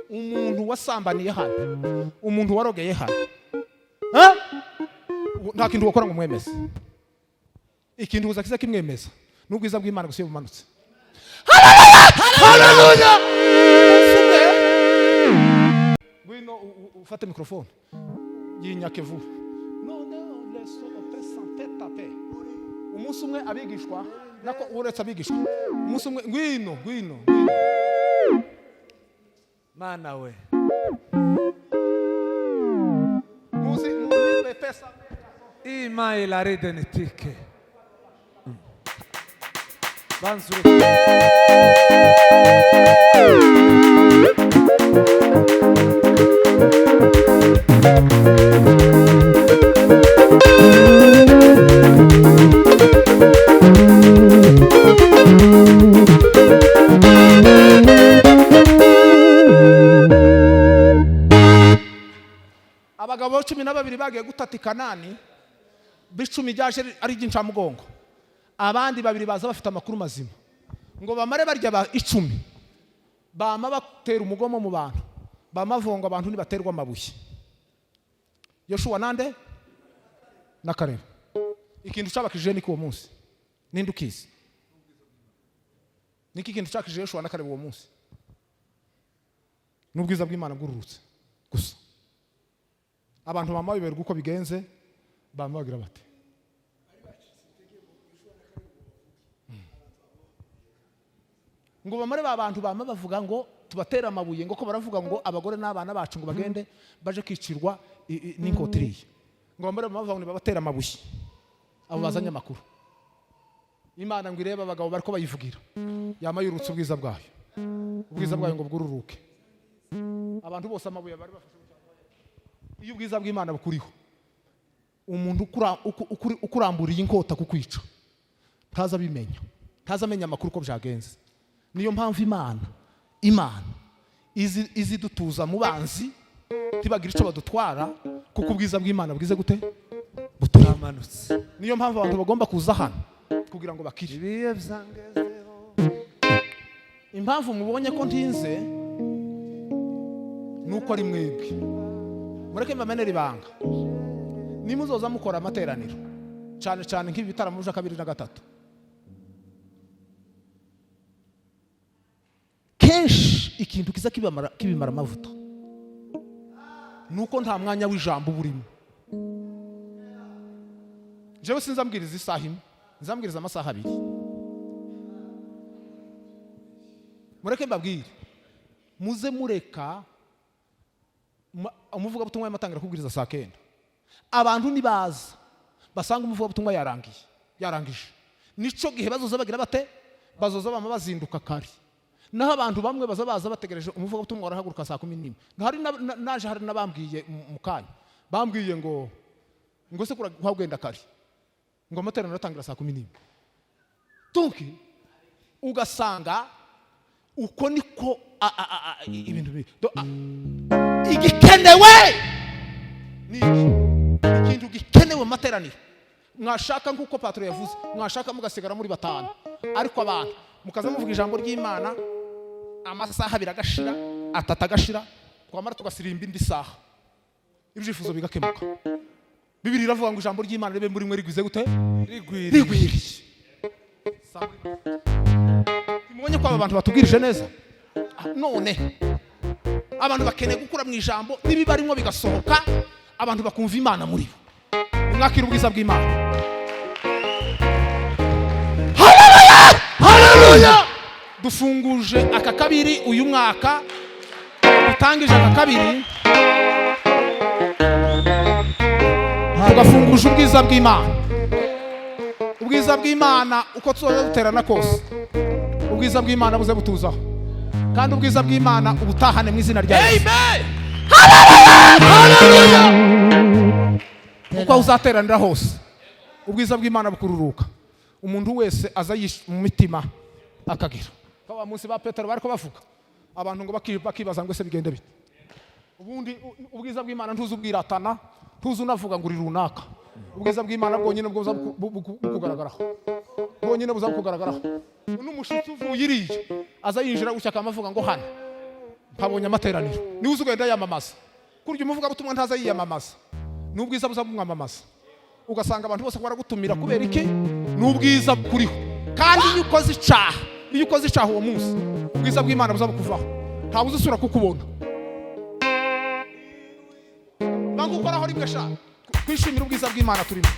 Umuntu wasambaniye hano, umuntu warogeye hano, nta kintu wakora ngo mwemeze. Ikintu gusa kiza kimwemeza n'ubwiza bw'Imana gusa iyo bumanutse. Haleluya. Ngwino ufate microphone yinyake vuba. Noneho leso opesante tape. Umunsi umwe abigishwa, nako uretse abigishwa, umunsi umwe ngwino ngwino Mana we. Muzi muzi pesa Ima ilaride nitike. Banzure. Abagabo 12 bagiye gutata Kanani, bicumi ryaje ari iry'incamugongo, abandi babiri baza bafite amakuru mazima ngo bamare barya ba 10, bama batera umugomo mu bantu, bamavonga abantu nibaterwa amabuye. Yoshuwa nande na Kalebu. Ikintu cyabakije ni kuwo munsi ninde ukizi? Niki kintu cyakije Yoshuwa na Kalebu uwo munsi? N'ubwiza bw'Imana bwururutse gusa. Abantu bama biberwa uko bigenze, bama bagira bate ngo bamare ba bantu bama bavuga ngo tubatera amabuye, ngo ko baravuga ngo abagore n'abana bacu ngo bagende baje kwicirwa n'inkotiriye, ngo bamare bavuga ngo babatera amabuye. Abo bazanye amakuru, Imana ngo irebe abagabo bariko bayivugira, yama yurutse ubwiza bwayo, ubwiza bwayo ngo bwururuke. Abantu bose amabuye bari bafashe. Iyo ubwiza bw'Imana bukuriho, umuntu ukuramburiye inkota kukwica ntaza abimenya, ntaza amenya amakuru uko byagenze. Niyo mpamvu Imana izi dutuza mu banzi ntibagira icyo badutwara, kuko ubwiza bw'Imana bwize gute buturamanutse. Niyo mpamvu abantu bagomba kuza hano kugira ngo bakire. Impamvu mubonye ko ntinze nuko ari mwebwe. Mureke mbamenere ibanga, nimuzoza mukora amateraniro cyane cyane nk'ibi bitaramo bya 2 na 3, kenshi ikintu kiza kibimara amavuta nuko nta mwanya w'ijambo burimo. Jewe sinzambwiriza isaha imwe, nzambwiriza amasaha 2. Mureke mbabwire, muze mureka umuvugabutumwa yamatangira kubwiriza saa 9, abantu nibaza basanga umuvugabutumwa yarangiye, yarangije, nico gihe bazoza bagira bate? Bazoza bama bazinduka kare. Naho abantu bamwe baza baza bategereje umuvugabutumwa warahaguruka saa 11. Hari naje, hari nabambwiye mu kanya, bambwiye ngo se kura kare, ngo amateraniro atangira saa 11. Donc ugasanga uko niko ibintu igikenewe ni ikintu gikenewe mu materaniro. Mwashaka nkuko patro yavuze, mwashaka mugasigara muri 5, ariko abantu mukaza muvuga ijambo ry'Imana amasaha biragashira, atatu agashira, twamara tugasirimba indi saha, ibyifuzo bigakemuka. Bibiri iravuga ngo ijambo ry'Imana ribe muri mwe rigwize gute? Rigwiriye. Mubonye ko aba bantu batubwirije neza. None abantu bakeneye gukura mu ijambo n'ibibarimo bigasohoka, abantu bakumva Imana muri bo. Mwakira ubwiza bw'Imana. Haleluya! Haleluya! Dufunguje aka kabiri uyu mwaka, dutangije aka kabiri, tugafunguje ubwiza bw'Imana. Ubwiza bw'Imana uko tuzoza duterana kose, ubwiza bw'Imana buze butuzaho, kandi ubwiza bw'Imana ubutahane mu izina rya Yesu. Amen. Haleluya! Uko uzateranira hose ubwiza bw'Imana bukururuka, umuntu wese aza mu mitima akagira. Kwa munsi ba Petero bariko bavuga, abantu ngo bakibaza ngo se bigende bite? Ubundi ubwiza bw'Imana ntuzi ubwiratana, ntuzi unavuga ngo uri runaka. Ubwiza bw'Imana bwonyine bwo bukugaragaraho, bwonyine buza bukugaragaraho. N'umushitsi uvuye iriya aza yinjira gutya akamavuga ngo hano mpabonye amateraniro, niwe uzugenda yamamaza. Kurya umuvuga butumwa ntaza yiyamamaza, n'ubwiza buza bumwamamaza. Ugasanga abantu bose baragutumira kubera iki? N'ubwiza buriho. Kandi iyo ukoze icaha, iyo ukoze icaha uwo munsi, ubwiza bw'Imana buza bukuvaho, ntawe uzusura kukubona. Bangukoraho rimwe sha, kwishimira ubwiza bw'Imana turimo.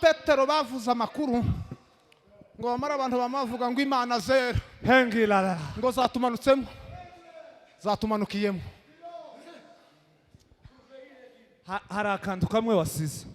Petero bavuze amakuru ngo bamara abantu bamavuga ngo Imana zera Hengilala. ngo zatumanutsemo, zatumanukiyemo. Hari akantu kamwe wasize.